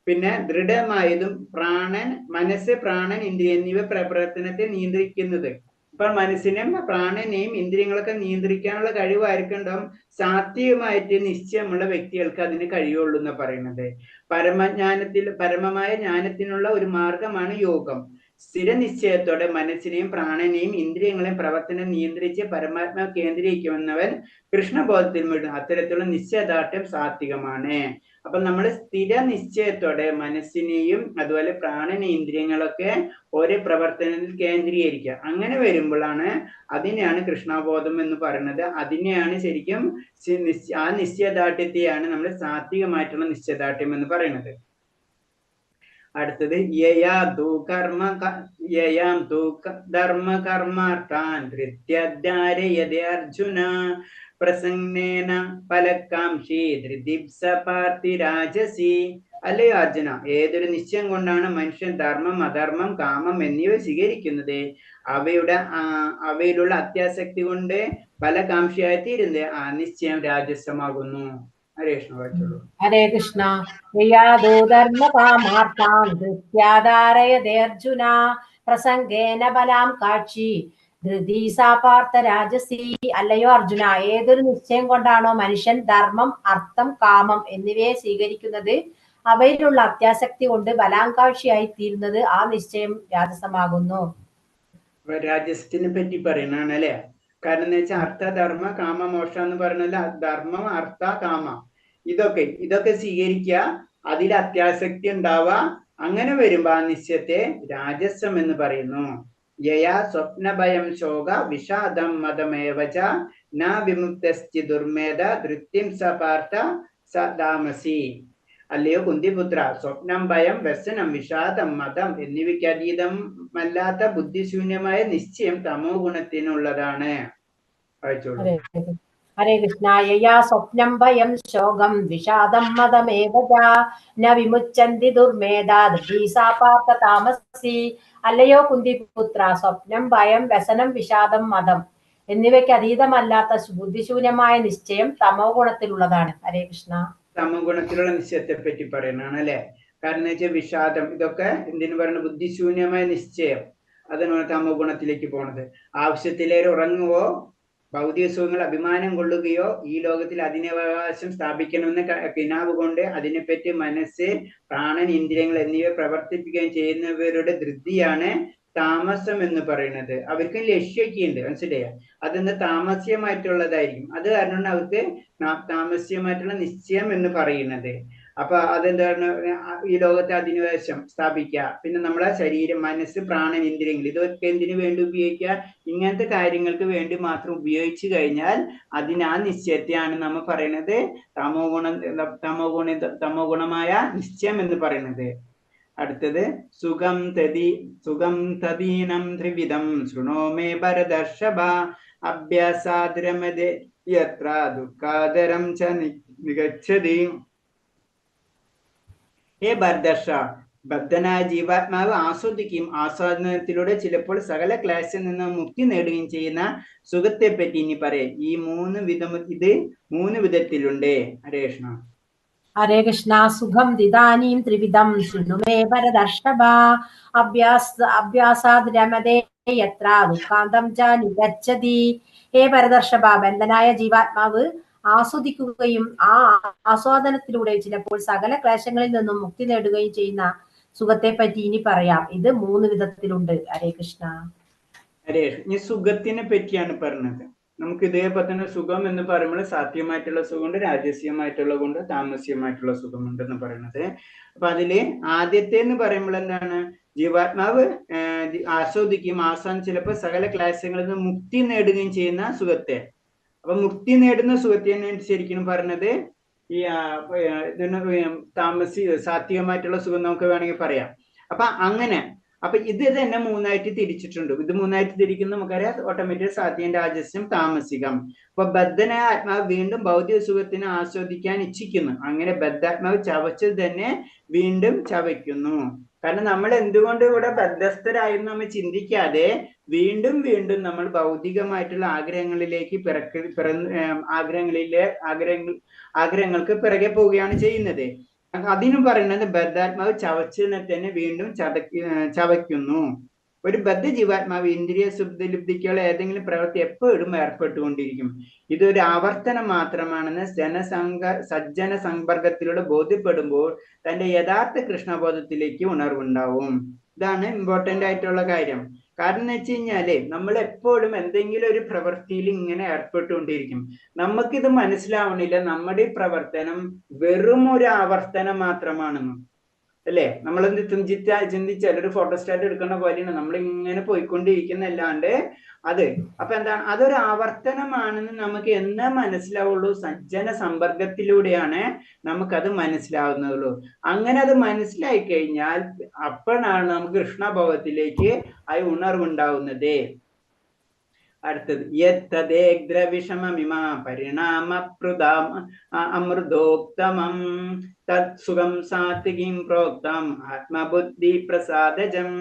പിന്നെ ദൃഢമായതും പ്രാണൻ മനസ്സ് പ്രാണൻ ഇന്ദ്രിയ എന്നിവ പ്രവർത്തനത്തെ നിയന്ത്രിക്കുന്നത്. അപ്പൊ മനസ്സിനെയും പ്രാണനെയും ഇന്ദ്രിയങ്ങളൊക്കെ നിയന്ത്രിക്കാനുള്ള കഴിവ് ആർക്കുണ്ടാവും? സാത്വികമായിട്ട് നിശ്ചയമുള്ള വ്യക്തികൾക്ക് അതിന് കഴിയുള്ളൂ എന്ന് പറയുന്നത്. പരമമായ ജ്ഞാനത്തിനുള്ള ഒരു മാർഗമാണ് യോഗം. സ്ഥിര നിശ്ചയത്തോടെ മനസ്സിനെയും പ്രാണനെയും ഇന്ദ്രിയങ്ങളെയും പ്രവർത്തനം നിയന്ത്രിച്ച് പരമാത്മാ കേന്ദ്രീകരിക്കുന്നവൻ കൃഷ്ണബോധത്തിൽ മുഴുവൻ. അത്തരത്തിലുള്ള നിശ്ചയദാർഢ്യം സാത്വികമാണ്. അപ്പൊ നമ്മൾ സ്ഥിര നിശ്ചയത്തോടെ മനസ്സിനെയും അതുപോലെ പ്രാണനെ ഇന്ദ്രിയങ്ങളൊക്കെ ഓരോ പ്രവർത്തനത്തിൽ കേന്ദ്രീകരിക്കുക. അങ്ങനെ വരുമ്പോഴാണ് അതിനെയാണ് കൃഷ്ണബോധം എന്ന് പറയുന്നത്. അതിനെയാണ് ശരിക്കും ആ നിശ്ചയദാർഢ്യത്തെയാണ് നമ്മൾ സാത്വികമായിട്ടുള്ള നിശ്ചയദാർഢ്യം എന്ന് പറയുന്നത്. അടുത്തത് യയാം ധർമ്മ കർമാർത്ഥാൻ ധൃത്യധാരയതേ അർജുന പ്രസന്നേന ഫലകാംക്ഷി ധൃതിപ്സ പാർത്ഥി രാജസി. അല്ലയോ അർജുന, ഏതൊരു നിശ്ചയം കൊണ്ടാണ് മനുഷ്യൻ ധർമ്മം, അധർമ്മം, കാമം എന്നിവ സ്വീകരിക്കുന്നത്, അവയിലുള്ള അത്യാസക്തി കൊണ്ട് ഫലകാംക്ഷിയായി തീരുന്നത്, ആ നിശ്ചയം രാജസമാകുന്നു. ഹരേ കൃഷ്ണ. വായിച്ചോളൂ. ഹരേ കൃഷ്ണ. യയാദോ ധർമ്മകാമാർത്ഥാൻ ധൃത്യാധാരയതേ അർജുന പ്രസംഗേന ബലാം കാക്ഷി ധൃതി സാ പാർത്ഥ രാജസി. അല്ലയോ അർജുന, ഏതൊരു നിശ്ചയം കൊണ്ടാണോ മനുഷ്യൻ ധർമ്മം, അർത്ഥം, കാമം എന്നിവയെ സ്വീകരിക്കുന്നത്, അവയിലുള്ള അത്യാസക്തി കൊണ്ട് ബലാങ്കാക്ഷിയായി തീരുന്നത്, ആ നിശ്ചയം രാജസമാകുന്നു. രാജസത്തിനെ പറ്റി പറയണാണ് അല്ലെ? കാരണം എന്ന് വെച്ചാൽ അർത്ഥ, ധർമ്മ, കാമ, മോക്ഷ എന്ന് പറയുന്നത് ധർമ്മം, അർത്ഥ, കാമ ഇതൊക്കെ സ്വീകരിക്കുക, അതിൽ അത്യാസക്തി ഉണ്ടാവുക, അങ്ങനെ വരുമ്പോ ആ നിശ്ചയത്തെ രാജസം എന്ന് പറയുന്നു. യയാ സ്വപ്നഭയം ശോക വിഷാദം മതമേവച ന വിമുക്തസ്തി ദുർമേധ ധൃത്യം സ പാർത്ഥ സ താമസി. അല്ലയോ കുന്തിപുത്ര, സ്വപ്നം, ഭയം, വ്യസനം, വിഷാദം, മതം എന്നിവയ്ക്ക് അതീതമല്ലാത്ത ബുദ്ധിശൂന്യമായ നിശ്ചയം തമോ ഗുണത്തിനുള്ളതാണ്. വായിച്ചോളൂ. ഹരേ കൃഷ്ണ. യയാ സ്വപ്നം ഭയം ശോകം വിഷാദം മതമേവ ന വിമുച്ചന്തി ദുർമേധാ ധൃതി സാ പാർത്ഥ താമസി. അല്ലയോ കുന്തിപുത്ര, സ്വപ്നം, ഭയം, വ്യസനം, വിഷാദം, മതം എന്നിവയ്ക്ക് അതീതമല്ലാത്ത ബുദ്ധിശൂന്യമായ നിശ്ചയം തമോ ഗുണത്തിലുള്ളതാണ്. ഹരേ കൃഷ്ണ. തമോ ഗുണത്തിലുള്ള നിശ്ചയത്തെ പറ്റി പറയുന്നതാണ് അല്ലെ? കാരണം എന്ന് വെച്ചാൽ വിഷാദം ഇതൊക്കെ എന്തിനു പറയുന്നത്? ബുദ്ധിശൂന്യമായ നിശ്ചയം, അതിനാണ് തമോ ഗുണത്തിലേക്ക് പോണത്. ആവശ്യത്തിലേറെ ഉറങ്ങുവോ ഭൗതിക സുഖങ്ങൾ അഭിമാനം കൊള്ളുകയോ ഈ ലോകത്തിൽ അധീനാവകാശം സ്ഥാപിക്കണമെന്ന് കിനാവ് കൊണ്ട് അതിനെപ്പറ്റി മനസ്സ്, പ്രാണൻ, ഇന്ദ്രിയങ്ങൾ എന്നിവ പ്രവർത്തിപ്പിക്കുകയും ചെയ്യുന്നവരുടെ ധൃതിയാണ് താമസം എന്ന് പറയുന്നത്. അവർക്ക് ലക്ഷ്യമൊക്കെ ഉണ്ട്, മനസ്സിലായ? അതെന്താ താമസ്യമായിട്ടുള്ളതായിരിക്കും. അത് കാരണമാണ് അവർക്ക് താമസ്യമായിട്ടുള്ള നിശ്ചയം എന്ന് പറയുന്നത്. അപ്പൊ അതെന്താണ്? ഈ ലോകത്തെ അധിനിവേശം സ്ഥാപിക്കുക, പിന്നെ നമ്മളെ ശരീരം, മനസ്സ്, പ്രാണൻ, ഇന്ദ്രിയങ്ങൾ ഇതൊക്കെ എന്തിനു വേണ്ടി ഉപയോഗിക്കുക? ഇങ്ങനത്തെ കാര്യങ്ങൾക്ക് വേണ്ടി മാത്രം ഉപയോഗിച്ചു കഴിഞ്ഞാൽ അതിന് ആ നിശ്ചയത്തെയാണ് നമ്മൾ പറയുന്നത് തമോഗുണമായ നിശ്ചയം എന്ന് പറയുന്നത്. അടുത്തത് സുഖം തദീനം ത്രിവിധം ശൃണോ മേ ഭരതർഷഭ അഭ്യാസാദ്രമദേ യത്ര ദുഃഖാദരം ച നിഗച്ഛതി. ഹേ ഭരതർഷ, ബദ്ധനായ ജീവാത്മാവ് ആസ്വദിക്കുകയും ആസ്വാദനത്തിലൂടെ ചിലപ്പോൾ സകല ക്ലേശത്തിൽ നിന്ന് മുക്തി നേടുകയും ചെയ്യുന്ന സുഖത്തെ പറ്റി ഇനി പറയാം. ഈ ഇത് മൂന്ന് വിധത്തിലുണ്ട്. ഹരേ കൃഷ്ണ. ഹരേ കൃഷ്ണ. സുഖം ദിദാനീം ത്രിവിധം ശൃണു മേ ഭരതർഷഭ അഭ്യാസാദ് രമതേ യത്ര ദുഃഖാന്തം ച നിഗച്ഛതി. ഹേ ഭരതർഷഭ, ബന്ധനായ ജീവാത്മാവ് ആസ്വദിക്കുകയും ആ ആസ്വാദനത്തിലൂടെ ചിലപ്പോൾ സകല ക്ലേശങ്ങളിൽ നിന്നും മുക്തി നേടുകയും ചെയ്യുന്ന സുഖത്തെ പറ്റി ഇനി പറയാം. ഇത് മൂന്ന് വിധത്തിലുണ്ട്. ഹരേ കൃഷ്ണ. ഹരേ. ഇനി സുഖത്തിനെ പറ്റിയാണ് പറഞ്ഞത്. നമുക്ക് ഇതേപോലെ തന്നെ സുഖം എന്ന് പറയുമ്പോൾ സാത്വികമായിട്ടുള്ള സുഖമുണ്ട്, രാജസീയമായിട്ടുള്ള കൊണ്ട്, താമസികമായിട്ടുള്ള സുഖമുണ്ട് എന്ന് പറയുന്നത്. അപ്പൊ അതില് ആദ്യത്തെ എന്ന് പറയുമ്പോൾ എന്താണ്? ജീവാത്മാവ് ആസ്വദിക്കുകയും ആസ്വാദനം ചിലപ്പോൾ സകല ക്ലേശങ്ങളിൽ നിന്ന് മുക്തി നേടുകയും ചെയ്യുന്ന സുഖത്തെ. അപ്പൊ മുക്തി നേടുന്ന സുഖത്തെ ശരിക്കും പറഞ്ഞത് ഈ സാത്വികമായിട്ടുള്ള സുഖം നമുക്ക് വേണമെങ്കിൽ പറയാം. അപ്പൊ അങ്ങനെ അപ്പൊ ഇത് തന്നെ മൂന്നായിട്ട് തിരിച്ചിട്ടുണ്ട്. ഇത് മൂന്നായിട്ട് തിരിക്കുന്ന നമുക്കറിയാം, ഓട്ടോമാറ്റിക് സാത്വികം, രാജസ്യം, താമസികം. അപ്പൊ ബദ്ധനായ ആത്മാവ് വീണ്ടും ഭൗതിക സുഖത്തിനെ ആസ്വദിക്കാൻ ഇച്ഛിക്കുന്നു. അങ്ങനെ ബദ്ധാത്മാവ് ചവച്ചത് തന്നെ വീണ്ടും ചവയ്ക്കുന്നു. കാരണം നമ്മൾ എന്തുകൊണ്ട് ഇവിടെ ബദ്ധസ്ഥരായെന്ന് നമ്മൾ ചിന്തിക്കാതെ വീണ്ടും വീണ്ടും നമ്മൾ ഭൗതികമായിട്ടുള്ള ആഗ്രഹങ്ങളിലേക്ക് ആഗ്രഹങ്ങൾക്ക് പിറകെ പോവുകയാണ് ചെയ്യുന്നത്. അതിനും പറയുന്നത് ബദ്ധാത്മാവ് ചവച്ചതിനെ തന്നെ വീണ്ടും ചവയ്ക്കുന്നു. ഒരു ബദ്ധ ജീവാത്മാവ് ഇന്ദ്രിയ സുഖലബ്ധിക്കുള്ള ഏതെങ്കിലും പ്രവൃത്തി എപ്പോഴും ഏർപ്പെട്ടുകൊണ്ടിരിക്കും. ഇതൊരു ആവർത്തനം മാത്രമാണെന്ന് സജ്ജന സമ്പർക്കത്തിലൂടെ ബോധ്യപ്പെടുമ്പോൾ തന്റെ യഥാർത്ഥ കൃഷ്ണബോധത്തിലേക്ക് ഉണർവുണ്ടാവും. ഇതാണ് ഇമ്പോർട്ടന്റ് ആയിട്ടുള്ള കാര്യം. കാരണം എന്ന് വെച്ച് കഴിഞ്ഞാല് നമ്മൾ എപ്പോഴും എന്തെങ്കിലും ഒരു പ്രവൃത്തിയിൽ ഇങ്ങനെ ഏർപ്പെട്ടുകൊണ്ടിരിക്കും. നമുക്കിത് മനസ്സിലാവണില്ല, നമ്മുടെ ഈ പ്രവർത്തനം വെറും ഒരു ആവർത്തനം മാത്രമാണെന്ന്, അല്ലേ? നമ്മളെന്ത് ചിന്തിച്ചാൽ ഒരു ഫോട്ടോസ്റ്റാറ്റ് എടുക്കുന്ന പോലെയാണ് നമ്മൾ ഇങ്ങനെ പോയിക്കൊണ്ടിരിക്കുന്നല്ലാണ്ട് അത്. അപ്പൊ എന്താണ് അതൊരു ആവർത്തനമാണെന്ന് നമുക്ക് എന്നാ മനസ്സിലാവുള്ളൂ? സജ്ജന സമ്പർക്കത്തിലൂടെയാണ് നമുക്കത് മനസ്സിലാവുന്നുള്ളൂ. അങ്ങനെ അത് മനസ്സിലായി കഴിഞ്ഞാൽ അപ്പോഴാണ് നമുക്ക് കൃഷ്ണഭവത്തിലേക്ക് ആ ഉണർവുണ്ടാവുന്നത്. അടുത്തത് യത്തദേഗ്രവിഷമമിമാ പരിണാമപ്രുതാം അമൃതോക്തമം തത് സുഖം സാത്വികീം പ്രോക്തം ആത്മബുദ്ധി പ്രസാദജം.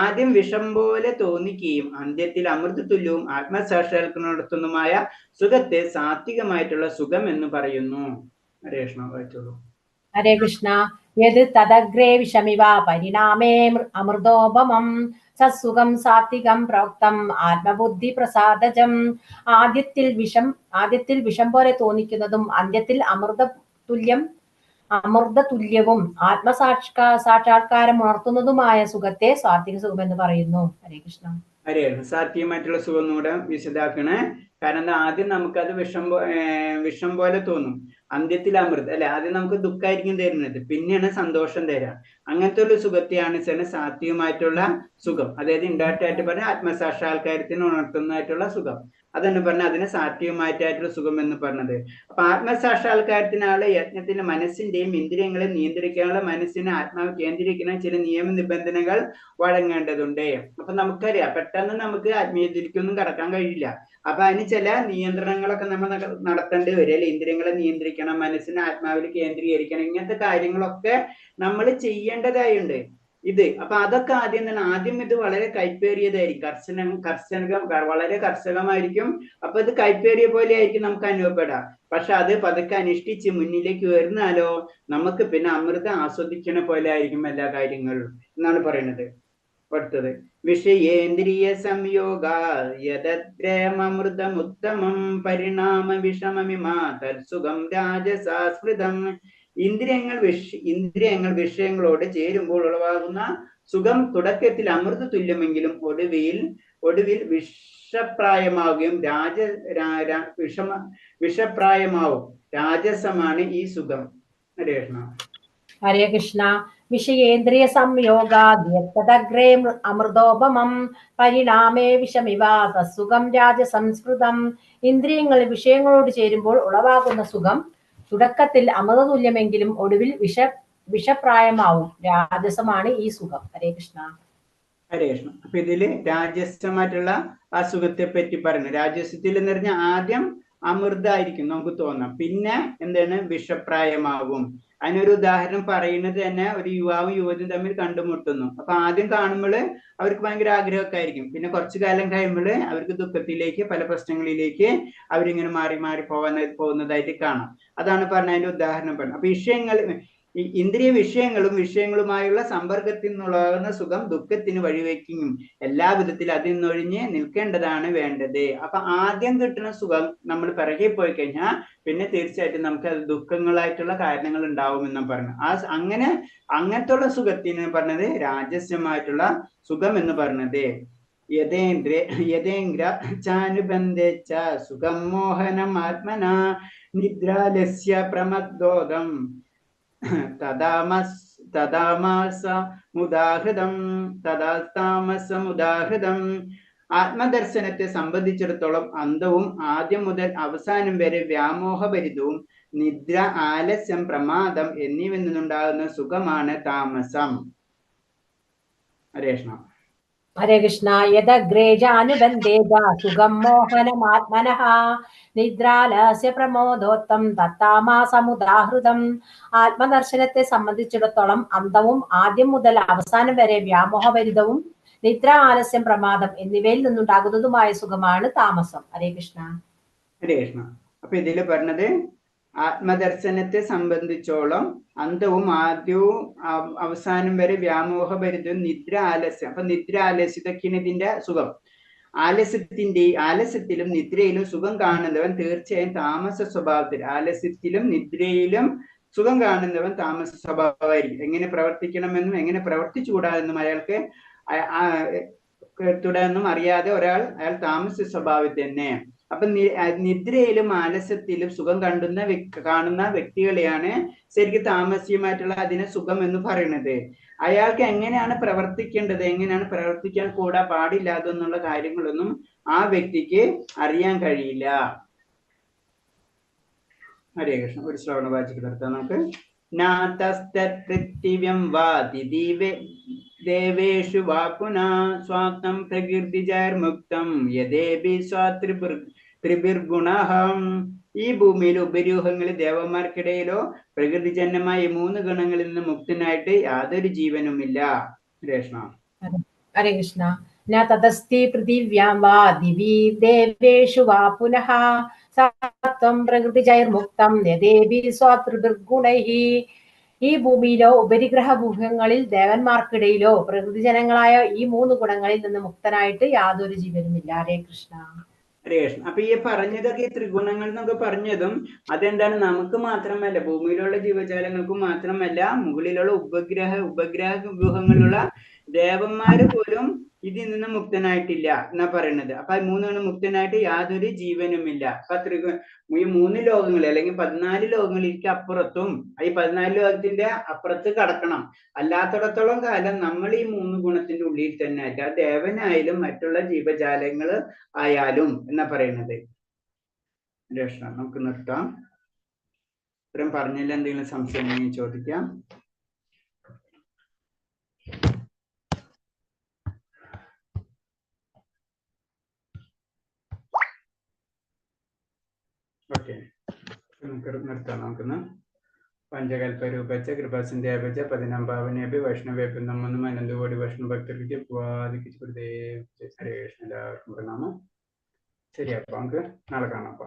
ആദ്യം വിഷം പോലെ തോന്നിക്കുകയും അന്ത്യത്തിൽ അമൃത തുല്യവും ആത്മസാക്ഷാത്കാരം നടത്തുന്നതുമായ സുഖത്തെ സാത്വികമായിട്ടുള്ള സുഖം എന്ന് പറയുന്നു. ഹരേ കൃഷ്ണ, വായിച്ചോളൂ. ഹരേ കൃഷ്ണ. യത് തദഗ്രേ വിഷമിവ പരിണാമേ അമൃതോപമം സത്സുഖം സാത്വികം പ്രോക്തം ആത്മബുദ്ധി പ്രസാദജം. ആദ്യത്തിൽ വിഷം പോലെ തോന്നിക്കുന്നതും അന്ത്യത്തിൽ അമൃതതുല്യവും ആത്മസാക്ഷാത്കാരം ഉണർത്തുന്നതുമായ സുഖത്തെ സാത്വിക സുഖം എന്ന് പറയുന്നു. ഹരേ കൃഷ്ണ. ഹരേ കൃഷ്ണ. സാത്വികമായിട്ടുള്ള സുഖം കൂടെ വിശദാക്കണേ. കാരണം എന്താ, ആദ്യം നമുക്കത് വിഷം പോലെ തോന്നും, അന്ത്യത്തിൽ അമൃത് അല്ലെ. ആദ്യം നമുക്ക് ദുഃഖമായിരിക്കും തരുന്നത്, പിന്നെയാണ് സന്തോഷം തരാ. അങ്ങനത്തെ ഒരു സുഖത്തെയാണ് ചില സാത്വികമായിട്ടുള്ള സുഖം. അതായത് ഇൻഡയറക്റ്റ് ആയിട്ട് പറഞ്ഞാൽ ആത്മസാക്ഷാത്കാരത്തിന് ഉണർത്തുന്നതായിട്ടുള്ള സുഖം. അതെന്ന് പറഞ്ഞാൽ അതിനെ സാത്വികമായിട്ടുള്ള സുഖം എന്ന് പറഞ്ഞത്. അപ്പൊ ആത്മസാക്ഷാത്കാരത്തിനുള്ള യത്നത്തിന് മനസ്സിന്റെയും ഇന്ദ്രിയങ്ങളെ നിയന്ത്രിക്കാനുള്ള മനസ്സിനെ ആത്മാവ് കേന്ദ്രീകരിക്കുന്ന ചില നിയമ നിബന്ധനകൾ വഴങ്ങേണ്ടതുണ്ട്. അപ്പൊ നമുക്കറിയാം പെട്ടെന്ന് നമുക്ക് ആത്മീയത്തിലേക്കൊന്നും കടക്കാൻ കഴിയില്ല. അപ്പൊ അതിന് ചില നിയന്ത്രണങ്ങളൊക്കെ നമ്മൾ നടത്തേണ്ടി വരും അല്ലെ. ഇന്ദ്രിയങ്ങളെ നിയന്ത്രിക്കണം, മനസ്സിനെ ആത്മാവിൽ കേന്ദ്രീകരിക്കണം, ഇങ്ങനത്തെ കാര്യങ്ങളൊക്കെ നമ്മൾ ചെയ്യേണ്ടതായുണ്ട് ഇത്. അപ്പൊ അതൊക്കെ ആദ്യം തന്നെ ആദ്യം ഇത് വളരെ കൈപ്പേറിയതായിരിക്കും, വളരെ കർശനമായിരിക്കും. അപ്പൊ ഇത് കൈപ്പേറിയ പോലെ ആയിരിക്കും നമുക്ക് അനുഭവപ്പെടാം. പക്ഷെ അത് പതുക്കെ അനുഷ്ഠിച്ച് മുന്നിലേക്ക് വരുന്നാലോ നമുക്ക് പിന്നെ അമൃതം ആസ്വദിക്കണ പോലെ ആയിരിക്കും എല്ലാ കാര്യങ്ങളും എന്നാണ് പറയുന്നത്. അടുത്തത് വിഷയേന്ദ്രിയ സംയോഗ യദത്രയമൃതമുത്തമം പരിണാമ വിഷമമിമാ തത്സുഖം രാജസാസ്മൃതം. ഇന്ദ്രിയങ്ങൾ വിഷയങ്ങളോട് ചേരുമ്പോൾ ഉളവാകുന്ന സുഖം തുടക്കത്തിൽ അമൃത തുല്യമെങ്കിലും ഒടുവിൽ വിഷപ്രായമാവുകയും വിഷപ്രായമാവും. രാജസമാണ് ഈ സുഖം. ഹരേ കൃഷ്ണ. ഹരേ കൃഷ്ണ. വിഷയേന്ദ്രിയ സംയോഗാദ്യത്തദഗ്രേ അമൃതോപമം പരിണാമേ വിഷമിവ തത്സുഖം രാജസംസ്കൃതം. ഇന്ദ്രിയങ്ങൾ വിഷയങ്ങളോട് ചേരുമ്പോൾ ഉളവാകുന്ന സുഖം തുടക്കത്തിൽ അമൃതതുല്യമെങ്കിലും ഒടുവിൽ വിഷപ്രായമാവും. രാജസമാണ് ഈ സുഖം. ഹരേ കൃഷ്ണ. ഹരേ കൃഷ്ണ. അപ്പൊ ഇതില് രാജസമായിട്ടുള്ള ആ സുഖത്തെ പറ്റി പറയുന്നത്. രാജസത്തിൽ എന്ന് പറഞ്ഞാൽ ആദ്യം അമൃതായിരിക്കും നമുക്ക് തോന്നാം, പിന്നെ എന്താണ് വിഷപ്രായമാകും. അതിനൊരു ഉദാഹരണം പറയുന്നത് തന്നെ ഒരു യുവാവും യുവതിയും തമ്മിൽ കണ്ടുമുട്ടുന്നു. അപ്പൊ ആദ്യം കാണുമ്പോൾ അവർക്ക് ഭയങ്കര ആഗ്രഹമൊക്കെ ആയിരിക്കും. പിന്നെ കുറച്ചു കാലം കഴിയുമ്പോൾ അവർക്ക് ദുഃഖത്തിലേക്ക് പല പ്രശ്നങ്ങളിലേക്ക് അവരിങ്ങനെ മാറി മാറി പോകുന്നതായിട്ട് കാണാം. അതാണ് പറഞ്ഞ അതിന്റെ ഉദാഹരണം പറഞ്ഞത്. അപ്പൊ ഇന്ദ്രിയ വിഷയങ്ങളും വിഷയങ്ങളുമായുള്ള സമ്പർക്കത്തിൽ നിന്നുള്ളാകുന്ന സുഖം ദുഃഖത്തിന് വഴിവെക്കും. എല്ലാ വിധത്തിലും അതിൽ നിന്നൊഴിഞ്ഞ് നിൽക്കേണ്ടതാണ് വേണ്ടത്. അപ്പൊ ആദ്യം കിട്ടുന്ന സുഖം നമ്മൾ പിറകെ പോയി കഴിഞ്ഞാൽ പിന്നെ തീർച്ചയായിട്ടും നമുക്ക് അത് ദുഃഖങ്ങളായിട്ടുള്ള കാരണങ്ങൾ ഉണ്ടാവുമെന്നും പറഞ്ഞു. അങ്ങനത്തെ ഉള്ള സുഖത്തിന് പറഞ്ഞത് രാജസ്യമായിട്ടുള്ള സുഖം എന്ന് പറഞ്ഞത്. യഥേന്ദ്ര ചാനുബന്ധേച്ഛ സുഖം മോഹനം ആത്മന നിദ്രാലസ്യ പ്രമദോദം തഥാമാസമുദാഹൃതം. ആത്മദർശനത്തെ സംബന്ധിച്ചിടത്തോളം അന്തവും ആദ്യം മുതൽ അവസാനം വരെ വ്യാമോഹഭരിതവും നിദ്ര, ആലസ്യം, പ്രമാദം എന്നിവ നിന്നുണ്ടാകുന്ന സുഖമാണ് താമസം. ഹരേ കൃഷ്ണ. ഹരേ കൃഷ്ണ. യദഗ്രേജാനുബന്ധേജ സുഖം മോഹനമാത്മനഃ നിദ്രാലസ്യ പ്രമോദോത്തം തത്താമാസമുദാഹൃതം. ആത്മദർശനത്തെ സംബന്ധിച്ചിടത്തോളം അന്തവും ആദ്യം മുതൽ അവസാനം വരെ വ്യാമോഹഭരിതവും നിദ്ര, ആലസ്യം, പ്രമാദം എന്നിവയിൽ നിന്നുണ്ടാകുന്നതുമായ സുഖമാണ് താമസം. ഹരേ കൃഷ്ണ. ഹരേ കൃഷ്ണ. അപ്പൊ ഇതില് പറഞ്ഞത് ആത്മദർശനത്തെ സംബന്ധിച്ചോളം അന്തവും ആദ്യവും അവസാനം വരെ വ്യാമോഹഭരിതവും നിദ്ര, ആലസ്യം. അപ്പൊ നിദ്ര, ആലസ്യം ഇതൊക്കെയാണ് ഇതിന്റെ സുഖം. ആലസ്യത്തിലും നിദ്രയിലും സുഖം കാണുന്നവൻ തീർച്ചയായും താമസ സ്വഭാവത്തിൽ, ആലസ്യത്തിലും നിദ്രയിലും സുഖം കാണുന്നവൻ താമസ സ്വഭാവമായിരിക്കും. എങ്ങനെ പ്രവർത്തിക്കണമെന്നും എങ്ങനെ പ്രവർത്തിച്ചുകൂടാതെന്നും അയാൾക്ക് തുടർന്നും അറിയാതെ അയാൾ താമസ സ്വഭാവത്തിൽ തന്നെ. അപ്പൊ നിദ്രയിലും ആലസ്യത്തിലും സുഖം കാണുന്ന വ്യക്തികളെയാണ് ശരിക്കും താമസികമായിട്ടുള്ള അതിനെ സുഖം എന്ന് പറയുന്നത്. അയാൾക്ക് എങ്ങനെയാണ് പ്രവർത്തിക്കേണ്ടത്, എങ്ങനെയാണ് പ്രവർത്തിക്കാൻ കൂടാ പാടില്ലാതെന്നുള്ള കാര്യങ്ങളൊന്നും ആ വ്യക്തിക്ക് അറിയാൻ കഴിയില്ല. ഹരേ കൃഷ്ണ. ഒരു ശ്ലോകം വായിച്ചിട്ട് നിർത്താം നമുക്ക്. നാതസ്തത്പൃഥിവ്യം വാ ദിദിവേ ദേവേഷു വാ പുനഃ സ്വാത്മം പ്രകൃതിജൈർമുക്തം യദേഭി സ്വാത്രിഭിർ ത്രിഭിർഗുണഃ. ഈ ഭൂമിയിൽ ഉപരൂഹങ്ങളിൽ ദേവന്മാർക്കിടയിലോ പ്രകൃതിജന്യമായ ഈ മൂന്ന് ഗുണങ്ങളിൽ നിന്ന് മുക്തനായിട്ട് യാതൊരു ജീവനുമില്ല. രേഷ്മ. ഹരേ കൃഷ്ണ. ന തതസ്തി പൃഥിവ്യാം വാ ദിവി ദേവേഷു വാ പുനഃ സത്വം പ്രകൃതിജൈർമുക്തം യദേഭി സ്വാത്രിഭിർഗുണൈഃ. ഈ ഭൂമിയിലോ ഉപരിഗ്രഹ ഭൂഹങ്ങളിൽ ദേവന്മാർക്കിടയിലോ പ്രകൃതിജനങ്ങളായ ഈ മൂന്ന് ഗുണങ്ങളിൽ നിന്ന് മുക്തനായിട്ട് യാതൊരു ജീവനുമില്ല. ഹരേ കൃഷ്ണ. ഹരേ കൃഷ്ണ. അപ്പൊ ഈ പറഞ്ഞതൊക്കെ ഈ ത്രിഗുണങ്ങൾ എന്നൊക്കെ പറഞ്ഞതും അതെന്താണ്, നമുക്ക് മാത്രമല്ല, ഭൂമിയിലുള്ള ജീവജാലങ്ങൾക്കും മാത്രമല്ല, മുകളിലുള്ള ഉപഗ്രഹ ഉപഗ്രഹ വ്യൂഹങ്ങളിലുള്ള ദേവന്മാര് പോലും ഇതിൽ നിന്ന് മുക്തനായിട്ടില്ല എന്നാ പറയണത്. അപ്പൊ ഈ മൂന്ന് ഗുണം മുക്തനായിട്ട് യാതൊരു ജീവനുമില്ല. അപ്പൊ ഈ മൂന്ന് ലോകങ്ങൾ അല്ലെങ്കിൽ 14 ലോകങ്ങളിലേക്ക് അപ്പുറത്തും ഈ 14 ലോകത്തിന്റെ അപ്പുറത്ത് കടക്കണം. അല്ലാത്തിടത്തോളം കാലം നമ്മൾ ഈ മൂന്ന് ഗുണത്തിന്റെ ഉള്ളിൽ തന്നെ ആയിട്ട്, ആ ദേവനായാലും മറ്റുള്ള ജീവജാലങ്ങൾ ആയാലും എന്നാ പറയണത്. രക്ഷ, നമുക്ക് നിർത്താം. ഇത്രയും പറഞ്ഞില്ല. എന്തെങ്കിലും സംശയം ഉണ്ടെങ്കിൽ ചോദിക്കാം. ഓക്കെ, നമുക്ക് നിർത്താം. നമുക്കൊന്ന് പഞ്ചകൽപ്പരൂപച്ച കൃപാസിന്ധ്യാപച്ച പതിനമ്പാവനേപി വൈഷ്ണവേഭ്യം നമ്മന്നും അനന്തകോടി വൈഷ്ണവ ഭക്തർക്ക് ഹരേ കൃഷ്ണ. എല്ലാവർക്കും പ്രണാമം. ശരി, അപ്പൊ നമുക്ക് നാളെ കാണാം. അപ്പൊ